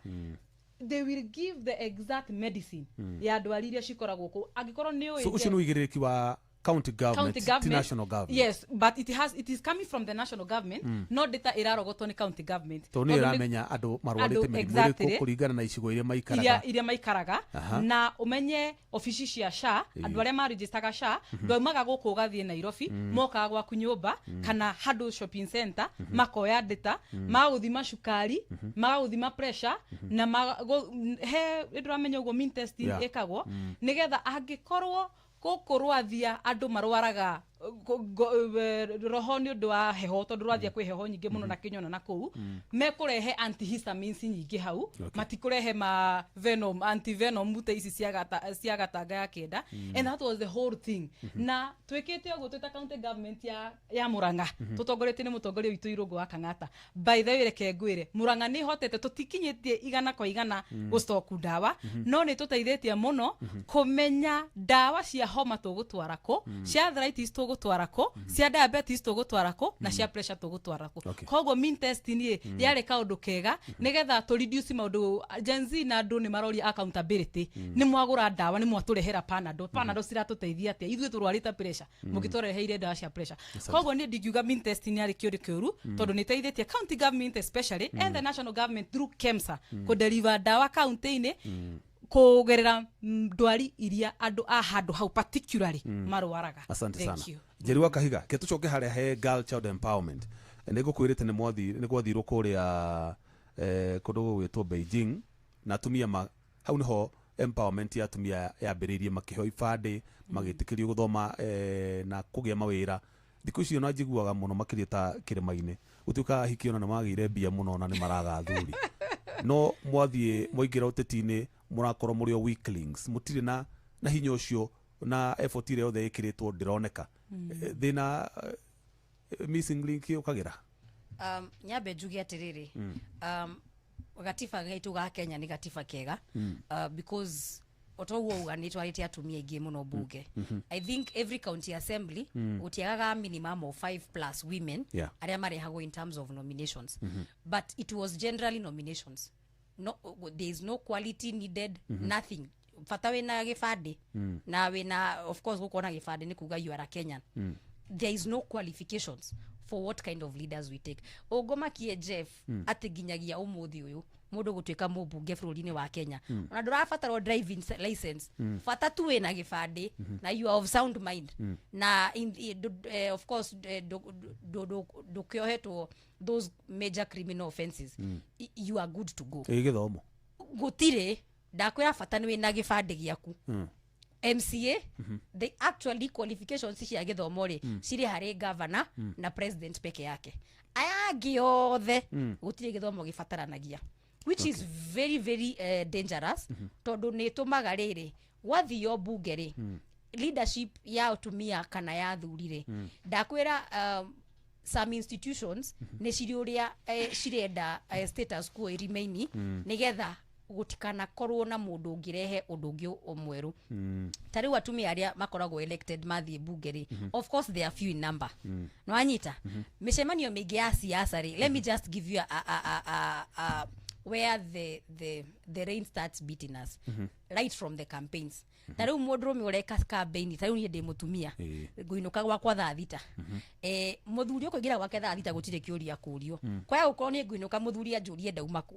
They will give the exact medicine ya ndwari iria cikoragwo kũu, angĩkorwo nĩ ũĩ. So ũcio nĩ ũigĩrĩrĩki wa county government, County government. Ti national government? Yes, but it is coming from the national government, no data ĩrarogotwo nĩ county government. Tondũ nĩ Tondũ ĩramenya andũ marwarĩte andũ mĩrimũ ĩrĩkũ kũringana na icigo iria maikaraga. Iria maikaraga. Na ũmenye obici cia SHA, andũ arĩa maregistaga SHA, ndwaumaga gũkũ ũgathiĩ Nairobi, mokaga gwaku nyũmba kana handũ shopping center, makoya data, magagũthima cukari, magagũthima pressure, na he ndũramenya ũguo mean testing ĩkagwo, nĩgetha angĩkorwo gũkũ Rwathia andũ marwaraga roho nĩ ũndũ wa heho, tondũ Rwathia kwĩ heho nyingĩ mũno na kĩnyona na kũu, mekũrehe antihistamines nyingĩ hau, matikũrehe ma venom, antivenom ta ici cia Gatanga ya Kĩenda. And that was the whole thing. Na twĩkĩte ũguo twĩta county government ya Murang'a, tũtongoretie nĩ mũtongoria witũ Irũngũ wa Kang'ata. By the way, reke ngwĩre, Murang'a nĩ hotete, tũtikinyĩtie 100% gũstoku ndawa, no nĩ tũteithĩtie mũno kũmenya ndawa cia homa tũgũtwara kũ, cia arthritis tũgũtwara kũ, cia diabetes tũgũtwara kũ, na cia pressure tũgũtwara kũ. Koguo mean testing rĩ, yarĩ kaũndũ kega nĩgetha tũ reduce maũndũ. Gen Z na andũ nĩ maroria accountability: nĩ mwagũra ndawa, nĩ mwatũrehera Panadol, Panadol ciratũteithia atĩa ithuĩ tũrwarĩte pressure, mũngĩtũreheire ndawa cia pressure? Koguo niĩ ndingiuga mean testing yarĩ kĩũndũ kĩũru, tondũ nĩ ĩteithĩtie county government especially and the national government through KEMSA kũdeliver ndawa county-inĩ kũgerera ndwari iria andũ a handũ hau particularly marwaraga. Asante Thank sana. you. Njeri wa Kahiga, ke tũcoke harĩa he girl child empowerment. Nĩ ngũkwĩrĩte nĩ gwathirwo kũrĩa kũndũ gũgwĩtwo Beijing na atumia hau nĩho empowerment ya atumia yambĩrĩirie, makĩheo ibandĩ, magĩtĩkĩrio gũthoma na kũgĩa mawĩra. Thikũ icio na njiguaga mũno makĩria ta kĩrĩma-inĩ gũtuĩka ahiki ona nĩ magĩire mbia mũno na nĩ maraga athuri, no mwathiĩ mwaingĩra ũteti-inĩ mũrakorwo mũrĩ o weaklings, mũtirĩ na hinya ũcio, na effort ĩrĩa yothe ĩkĩrĩtwo ndĩroneka. Thĩna missing link ũkagĩra. Nyambe njuge atĩrĩrĩ, gatiba gaitũ ga Kenya nĩ gatiba kega, because otoguo uga nĩ twarĩte atumia aingĩ mũno bunge. I think every county assembly gũtiagaga minimum of 5 plus women arĩa marehagwo in terms of nominations. But it was generally nominations, no, there is no quality needed, nothing. Bata wĩna gĩbandĩ na wĩna, of course, gũkorwo na gĩbandĩ nĩ kuga you are a Kenyan. There is no qualifications for what kind of leaders we take. Ũngũmakie Jeff, atĩ nginyagia ũmũthĩ ũyũ mũndũ gũtuĩka mũmbunge bũrũri-inĩ wa Kenya, ona ndũrabatarwo driving license. Bata tu wĩna gĩbandĩ na you are of sound mind na of course ndũkĩohetwo those major criminal offenses. You are good to go. Ĩ gĩthomo? Gũtirĩ. Ndakwĩra bata nĩ wĩna gĩbandĩ gĩaku. MCA, the actually qualifications cia gĩthomo rĩ, cirĩ harĩ governor na president peke yake. Aya angĩ othe gũtirĩ gĩthomo gĩbataranagia, which is very very dangerous, tondũ nĩ ĩtũmaga rĩrĩ gwathio mbunge rĩ, leadership ya atumia kana ya athuri rĩ, ndakwĩra Some institutions nĩ cirĩ ũrĩa cirenda status quo ĩremain, nĩgetha gũtikanakorwo na mũndũ ũngĩrehe ũndũ ũngĩ mwerũ. Ta rĩu atumia arĩa makoragwo elected mathiĩ bunge rĩ, of course they are few in number. Nĩwanyita? Mĩcemanio mĩingĩ ya siasa rĩ, let me just give you a where the rain starts beating us right from the campaigns. Ta rĩu mũndũrũme ũreka campaign, ta rĩu niĩ ndĩ mũtumia, ngũinũka gwakwa thaa 6. Mũthuri ũkũingĩra gwake thaa 6, gũtirĩ kĩũria kũrio. Kwaya gũkorwo niĩ ngũinũka, mũthuri anjũrie ndauma kũ.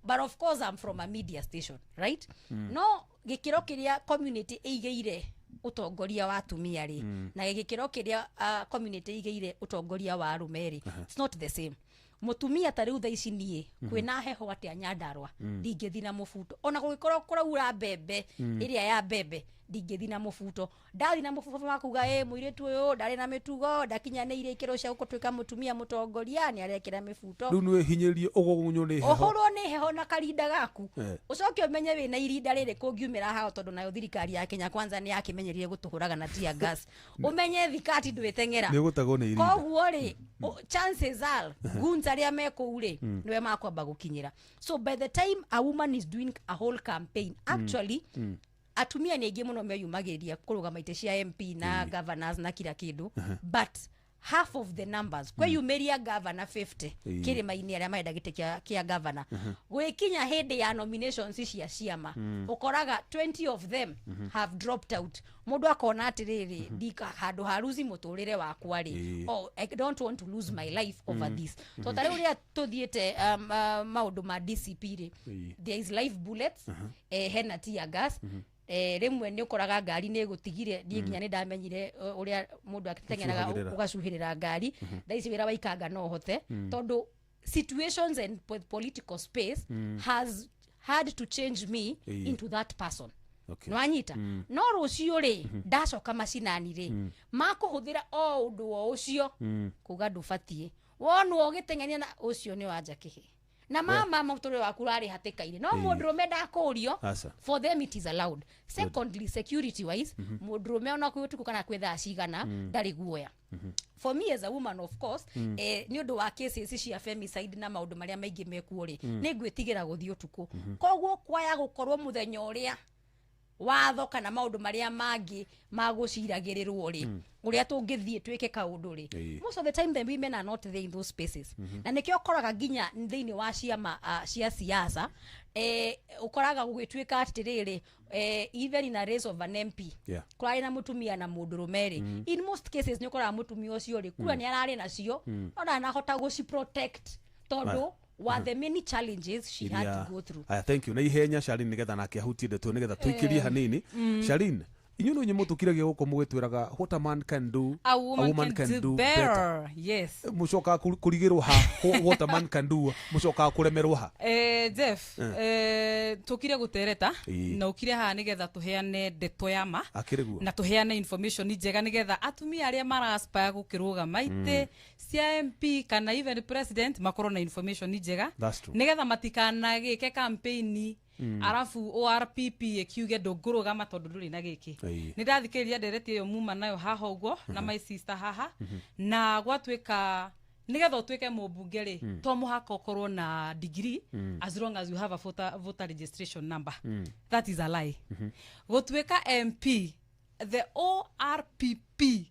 But of course I'm from a media station, right? No gĩkĩro kĩrĩa community ĩigĩire ũtongoria wa atumia rĩ, na gĩkĩro kĩrĩa community ĩigĩire ũtongoria wa arũme rĩ, it's not the same. Mũtumia ta rĩu thaa ici niĩ kwĩna heho atĩa Nyandarua, ndingĩthi na mũbuto. Ona gũgĩkorwo kũraura mbembe ĩrĩa ya mbembe, ndingĩthi na mũbuto. Ndathi na mũbuto makuga ĩ mũirĩtu ũyũ ndarĩ na mĩtugo, ndakinyanĩire ikĩro cia gũtuĩka mũtumia mũtongoria, nĩ arekĩra mĩbuto. Rĩu nĩ wĩhinyĩrie ũgũgunywo nĩ heho. Ũhũrwo nĩ heho na karinda gaku. Ũcoke ũmenye wĩna irinda rĩrĩ kũngiumĩra hao, tondũ nayo thirikari ya Kenya Kwanza nĩ yakĩmenyerire gũtũhũraga na tear gas, ũmenye thikati ndwĩteng'era. Nĩ ũgũtagwo nĩ irinda. Koguo rĩ, chances are goons arĩa me kũu rĩ, nĩwe makwamba gũkinyĩra. So by the time a woman is doing a whole campaign, actually atumia nĩ aingĩ mũno meyumagĩria kũrũgama itĩ cia MP na governors na kila kĩndũ, but half of the numbers kweyumĩria governor 50 kĩrĩma-inĩ arĩa marenda gĩtĩ kĩa governor, gwĩkinya hĩndĩ ya nominations cia ciama, ũkoraga 20 of them have dropped out. Mũndũ akona atĩrĩrĩ, ndika handũ ha ruzi mũtũrĩre wakwa rĩ, oh, I don't want to lose my life over this. To ta rĩu rĩrĩa tũthiĩte maũndũ ma DCP rĩ, there is live bullets, hena tear gas. Rĩmwe nĩ ũkoraga ngari nĩ ĩgũtigire. Niĩ nginya nĩ ndamenyire ũrĩa mũndũ akĩteng'eraga Gũcuhagĩrĩra. Ũgacuhĩrĩra ngari. Thaa ici wĩra wa ikanga no hote, tondũ situations and political space has had to change me into that person. Nwanyita? No rũciũ rĩ, ndacoka macinani rĩ, makũhũthĩra o ũndũ o ũcio kuga ndũbatiĩ wonwo ũgĩteng'enia na ũcio nĩ wanja kĩhĩ na mama mũtũrĩre waku ũrarĩ hatĩka-inĩ, no mũndũrũme ndakũrio. Aca. For them it is allowed. Secondly, security wise, mũndũrũme ona kwĩ ũtukũ kana kwĩ thaa cigana ndarĩ guoya. For me as a woman, of course, nĩ ũndũ wa cases cia femicide na maũndũ marĩa maingĩ mekuo rĩ, nĩ ngwĩtigĩra gũthiĩ ũtukũ. Koguo kwaya gũkorwo mũthenya ũrĩa watho kana maũndũ marĩa mangĩ magũciragĩrĩrwo rĩ, ũrĩa tũngĩthiĩ twĩke kaũndũ rĩ, most of the time the women are not there in those spaces. Na nĩkĩo ũkoraga nginya thĩinĩ wa ciama cia siasa, ũkoraga gũgĩtuĩka atĩrĩrĩ, even in a race of an MP, kũrarĩ na mũtumia na mũndũrũme rĩ, in most cases nĩ ũkoraga mũtumia ũcio rĩ, kura nĩ ararĩ nacio, no ndanahota gũci protect tondũ wa the many challenges she had to go through. Aya, thank you. Na ihenya Charlene, nigetha nake ahutie ndeto, nigetha tuikirie hanini. Charlene, inyuĩ no inyuĩ mũtũkiragia gũkũ mũgĩtwĩraga what a man can do, a woman can do better, yes. Mũcokaga kũrigĩrwo ha? What a man can do, mũcokaga kũremerwo ha? Jeff, tukire gutereta na ukire haha nigetha tuheane ndeto ya ma Akĩrĩ guo. Na tuheane information njega nigetha atumia aria mara aspire gukirugama ite cia MP kana even president makorwo na information njega, That's true. nigetha matikanagike campaign arabu ORPP ĩkiuge ndũngũrũgama tondũ ndũrĩ na gĩkĩ. Nĩ ndathikĩrĩria ndereti ĩyo muma nayo haha ũguo na my sister haha, na gwatuĩka nigetha ũtuĩke mũmbunge rĩ, to mũhaka ũkorwo na degree as long as you have a voter registration number. That is a lie. Gũtuĩka MP, the ORPP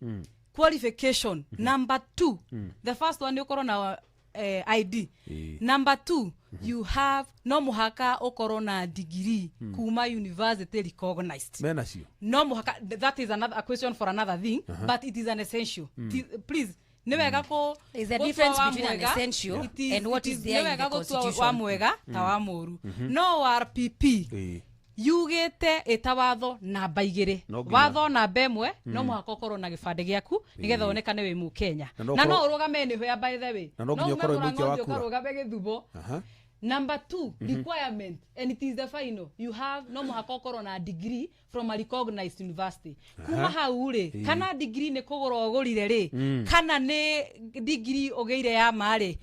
qualification number two, the first one nĩ ũkorwo na ID. Number two, you have no mũhaka ũkorwo na degree kuma university recognized. Menacio. No mũhaka. That is another a question for another thing, but it is an essential. Please, nĩ wega kũ There is a gũtua difference wa between an mwega. essential and what It is there nĩ in wega the gũtua constitution. wa mwega ta wa mũru. No RPP yugĩte ĩta watho namba 2. No nginya. Watho namba 1, no mũhaka ũkorwo na gĩbandĩ gĩaku nĩgetha wonekane wĩ mũkenya. Na no Na no ũkorwo- ũrũgame anywhere, by the way. Na no nginya ume ũkorwo wĩ mũikia wa Mũrang'o kura. ũkarũgame Gĩthumo. Number two requirement, and it is the final, you have no mũhaka ũkorwo na degree from a recognized university. Kuma hau rĩ, kana degree nĩ kũgũra ũgũrire rĩ, kana nĩ degree ũgĩire ya ma rĩ,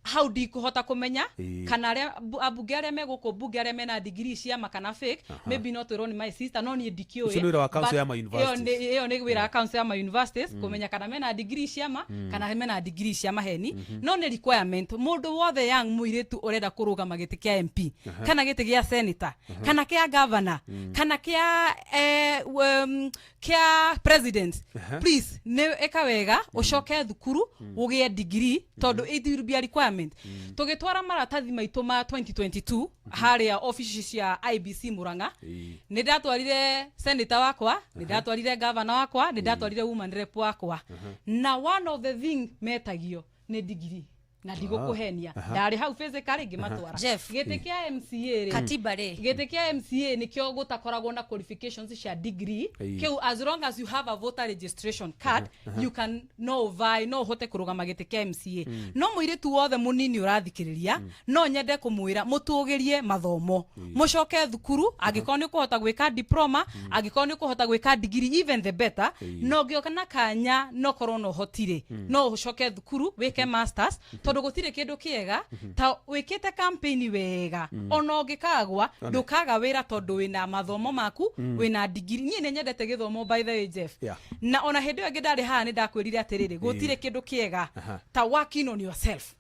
Hau ndikũhota kũmenya kana arĩa ambunge arĩa me gũkũ mbunge arĩa mena degree cia ma kana fake. Maybe no twĩrwo nĩ my sister, no niĩ ndikĩũĩ. Ũcio nĩ wĩra wa council ya ma universities. Ĩyo nĩ wĩra wa council ya ma universities kũmenya kana mena degree cia ma kana mena degree cia maheni. No nĩ requirement mũndũ wothe young mũirĩtu ũrenda kũrũgama gĩtĩ kĩa MP kana gĩtĩ gĩa senator kana kĩa governor kana kĩa president, please nĩ ĩka wega ũcoke thukuru ũgĩe degree, tondũ it will be a requirement. Tũgĩtwara maratathi maitũ ma 2022 harĩa obici cia IEBC Murang'a, nĩ ndatwarire senator wakwa, nĩ ndatwarire governor wakwa, nĩ ndatwarire woman rep wakwa, na one of the thing metagio nĩ degree, na ndigũkũhenia, ndarĩ hau physically ngĩmatwara. Jeff. Gĩtĩ kĩa MCA rĩ, Katiba rĩ, gĩtĩ kĩa MCA nĩkĩo gũtakoragwo na qualifications cia degree. Kĩu as long as you have a voter registration card, you can no vie, no ũhote kũrũgama gĩtĩ kĩa MCA. No mũirĩtu wothe mũnini ũrathikĩrĩria, no nyende kũmwĩra mũtũgĩrie mathomo, mũcoke thukuru. Angĩkorwo nĩ ũkũhota gwĩka diploma, angĩkorwo nĩ ũkũhota gwĩka degree, even the better. No ũngĩoka na kanya no korwo na ũhoti rĩ, no ũcoke thukuru wĩke masters, tondũ gũtirĩ kĩndũ kĩega ta wĩkĩte campaign wega, ona ũngĩkagwa ndũkaga wĩra, tondũ wĩna mathomo maku, wĩna degree. Niĩ nĩ nyendete gĩthomo, by the way, Jeff. Na ona hĩndĩ ĩyo ĩngĩ ndarĩ haha nĩ ndakwĩrire atĩrĩrĩ, gũtirĩ kĩndũ kĩega ta working on yourself,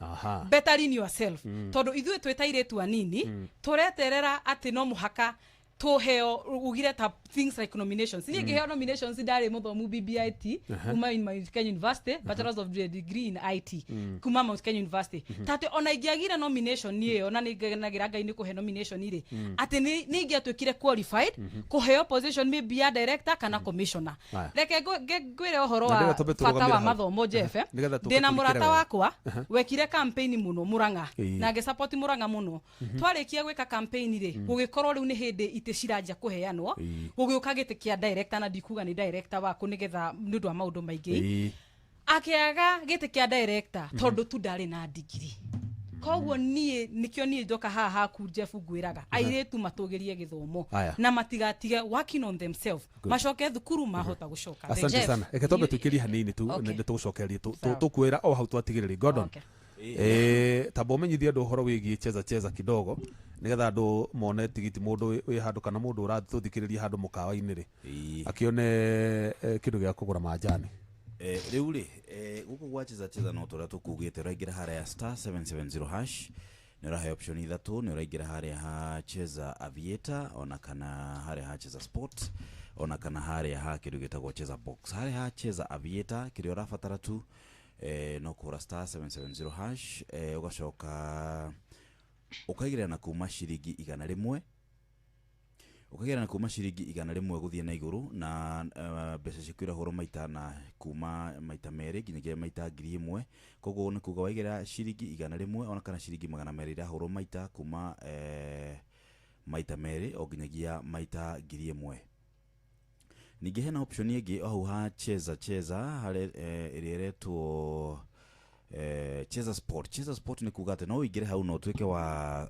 bettering yourself, tondũ ithuĩ twĩ ta airĩtu anini tũreterera atĩ no mũhaka tũheo ugire ta things like nominations. Niĩ ngĩheo nominations, ndarĩ mũthomu BBIT kuma in Mount Kenya University, bachelors of degree in IT kuma Mount Kenya University, ta atĩ ona ingĩagire nomination ĩyo, na nĩ ngenagĩra Ngai nĩ kũhe nomination rĩ, atĩ nĩ ingĩatuĩkire qualified kũheo position maybe ya director kana commissioner. Aya. Reke ngwĩre ũhoro Na wa ndĩrenda twambe bata tũrũgamĩre wa hau. mathomo, Jeff. Nĩgetha tũke Ndĩna tũrikĩre mũrata wega. wakwa wekire campaign mũno Murang'a na ngĩsupport Murang'a mũno. Twarĩkia gwĩka campaign rĩ, gũgĩkorwo rĩu nĩ hĩndĩ itĩ ciranjia kũheanwo. Gũgĩũka gĩtĩ kĩa director, na ndikuga nĩ director waku nĩgetha nĩ ũndũ wa maũndũ maingĩ. Akĩaga gĩtĩ kĩa director tondũ tu ndarĩ na degree. Koguo niĩ nĩkĩo niĩ njoka haha haku, Jeff, ngwĩraga airĩtu matũgĩrie gĩthomo Aya. na matigatige working on themselves, macoke thukuru mahota gũcoka. Asante Jeff, sana. Reke twambe tuikĩrie hanini tu. Nĩ tũgũcokeria, tũkwĩra o hau twatigĩrĩria. Gordon, tamba ũmenyithie andũ ũhoro wĩgiĩ Cheza Cheza kidogo, nĩgetha andũ mone tigiti, mũndũ wĩ handũ kana mũndũ ũratũthikĩrĩria handũ mũkawa-inĩ rĩ, akĩone kĩndũ gĩa kũgũra manjani. Rĩu rĩ, gũkũ gwa Cheza Cheza no tũrĩa tũkugĩte, ũraingĩra harĩa *770#, nĩ ũrahe option ithatũ. Nĩ ũraingĩra harĩa ha Cheza Aviator, ona kana harĩa ha Cheza Sport, ona kana harĩa ha kĩndũ gĩtagwo Cheza Box. Harĩa ha Cheza Aviator, kĩrĩa ũrabatara tu no kũhũra *770#, ũgacoka ũkaigĩrĩra na kuma ciringi 100, ũkaigĩrĩra na kuma ciringi 100 gũthiĩ na igũrũ, na mbeca ciaku irahũrwo maita na kuma maita merĩ nginyagia maita 1000. Koguo nĩ kuga waigĩrĩra ciringi 100 ona kana ciringi 200, irahũrwo maita kuma maita merĩ o nginyagia maita 1000. Ningĩ hena option ĩngĩ o hau ha Cheza Cheza harĩ ĩrĩa ĩretwo Cheza Sport. Cheza Sport nĩ kuga atĩ no ũingĩre hau na ũtuĩke wa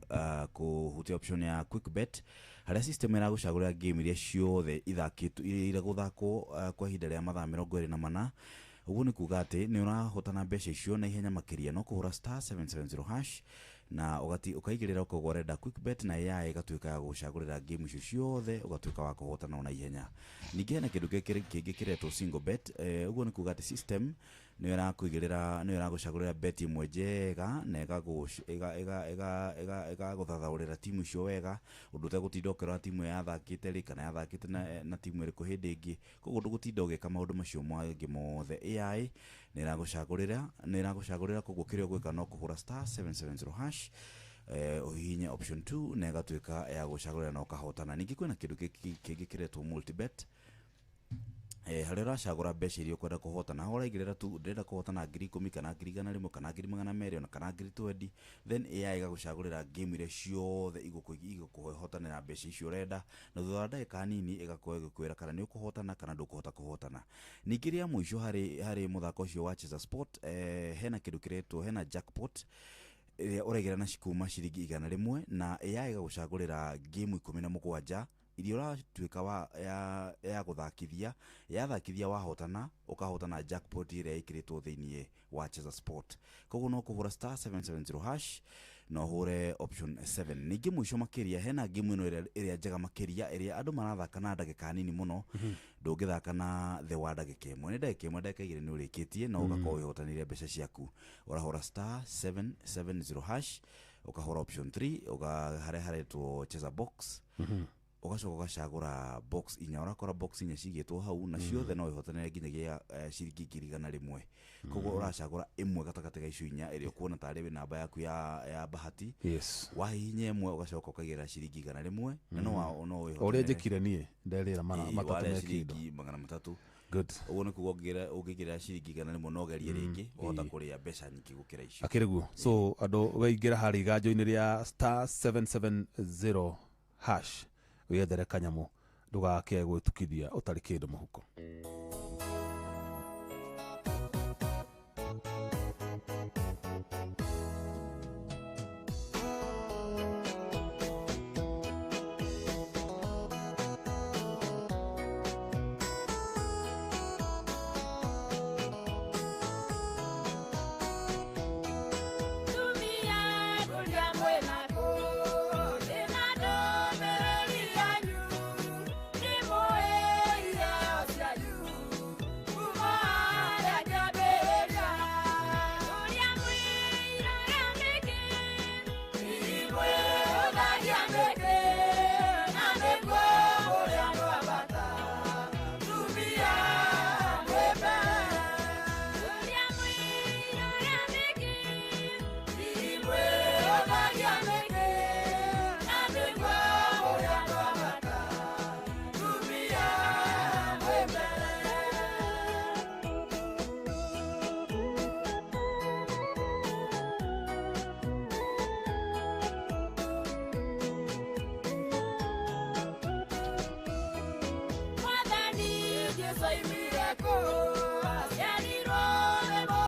kũhutia option ya quick bet, harĩa system ĩragũcagũrĩra game iria ciothe ithakĩtwo, iria igũthakwo kwa ihinda rĩa mathaa 24. Ũguo nĩ kuga atĩ nĩ ũrahotana mbeca icio na ihenya makĩria. No kũhũra *770# na ũgati ũkaigĩrĩra ũkauga ũrenda quick bet, na AI ĩgatuĩka ya gũcagũrĩra game icio ciothe, ũgatuĩka wa kũhotana ona ihenya. Ningĩ hena kĩndũ kĩngĩ kĩretwo single bet. Ũguo nĩ kuga atĩ system nĩyo ĩrakũigĩrĩra, nĩyo ĩragũcagũrĩra bet ĩmwe njega na ĩgagũthathaũrĩra timu icio wega, ũndũ ũtegũtinda ũkĩrora timu ĩyo yathakĩte rĩ kana yathakĩte na timu ĩrĩkũ hĩndĩ ĩngĩ. Koguo ndũgũtinda ũgĩka maũndũ macio mangĩ mothe, AI nĩ ĩragũcagũrĩra. Koguo kĩrĩa ũgwĩka no kũhũra *770# ũhihinye option 2 na ĩgatuĩka ya gũcagũrĩra na ũkahotana. Ningĩ kwĩna kĩndũ kĩngĩ kĩretwo multibet, harĩa ũracagũra mbeca iria ũkwenda kũhotana. Hau ũraigĩrĩra tu ndĩrenda kũhotana 10,000 kana 100,000 kana 200,000 ona kana 20,000, then AI ĩgagũcagũrĩra game iria ciothe igũkũhotanĩra mbeca icio ũrenda, na thutha wa ndagĩka nini ĩgakorwo ĩgĩkwĩra kana nĩ ũkũhotana kana ndũkũhota kũhotana. Ningĩ rĩa mũico harĩ mũthako ũcio wa Cheza Sport, hena kĩndũ kĩretwo, hena jackpot ĩrĩa ũraigĩra na kuma ciringi 100, na AI ĩgagũcagũrĩra game 17. Iria ũratuĩka wa ya gũthakithia, yathakithia wahotana, ũkahotana jackpot ĩrĩa ĩkĩrĩtwo thĩinĩ wa Cheza Sport. Koguo no kũhũra star 770 hash na ũhũre option 7. Ningĩ mũico makĩria hena game ĩno ĩrĩa njega makĩria, ĩrĩa andũ marathaka na ndagĩka nini mũno. Ndũngĩthaka na thĩ wa ndagĩka ĩmwe, nĩ ndagĩka ĩmwe, ndagĩka igĩrĩ nĩ ũrĩkĩtie na ũgakorwo wĩhotanĩire mbeca ciaku. Ũrahũra star 770 hash, ũkahũra option 3, harĩa haretwo Cheza box, ũgacoka ũgacagũra box inya. Ũrakora box inya cigĩtwo hau na ciothe no ihotanĩre nginyagia ciringi 100,000. Koguo ũracagũra ĩmwe gatagatĩ ga icio inya ĩrĩa ũkuona tarĩ wĩ namba yaku ya bahati. Yes. Wahihinya ĩmwe ũgacoka ũkaigĩrĩra ciringi 100 na no ũrĩa njĩkire niĩ nderĩra matatũ warĩa ciringi 300. Good. Ũguo nĩ kuga ũngĩigĩrĩra ciringi 100 no ũgerie rĩngĩ ũhota kũrĩa mbeca nyingĩ gũkĩra icio. Akĩrĩ guo. So andũ weingĩra harĩa iganjo-inĩ rĩa star 770 hash wiyethere kanyamũ, ndũgake gwĩtukithia ũtarĩ kĩndũ mũhuko. Mwathani Jesũ aimire kũ?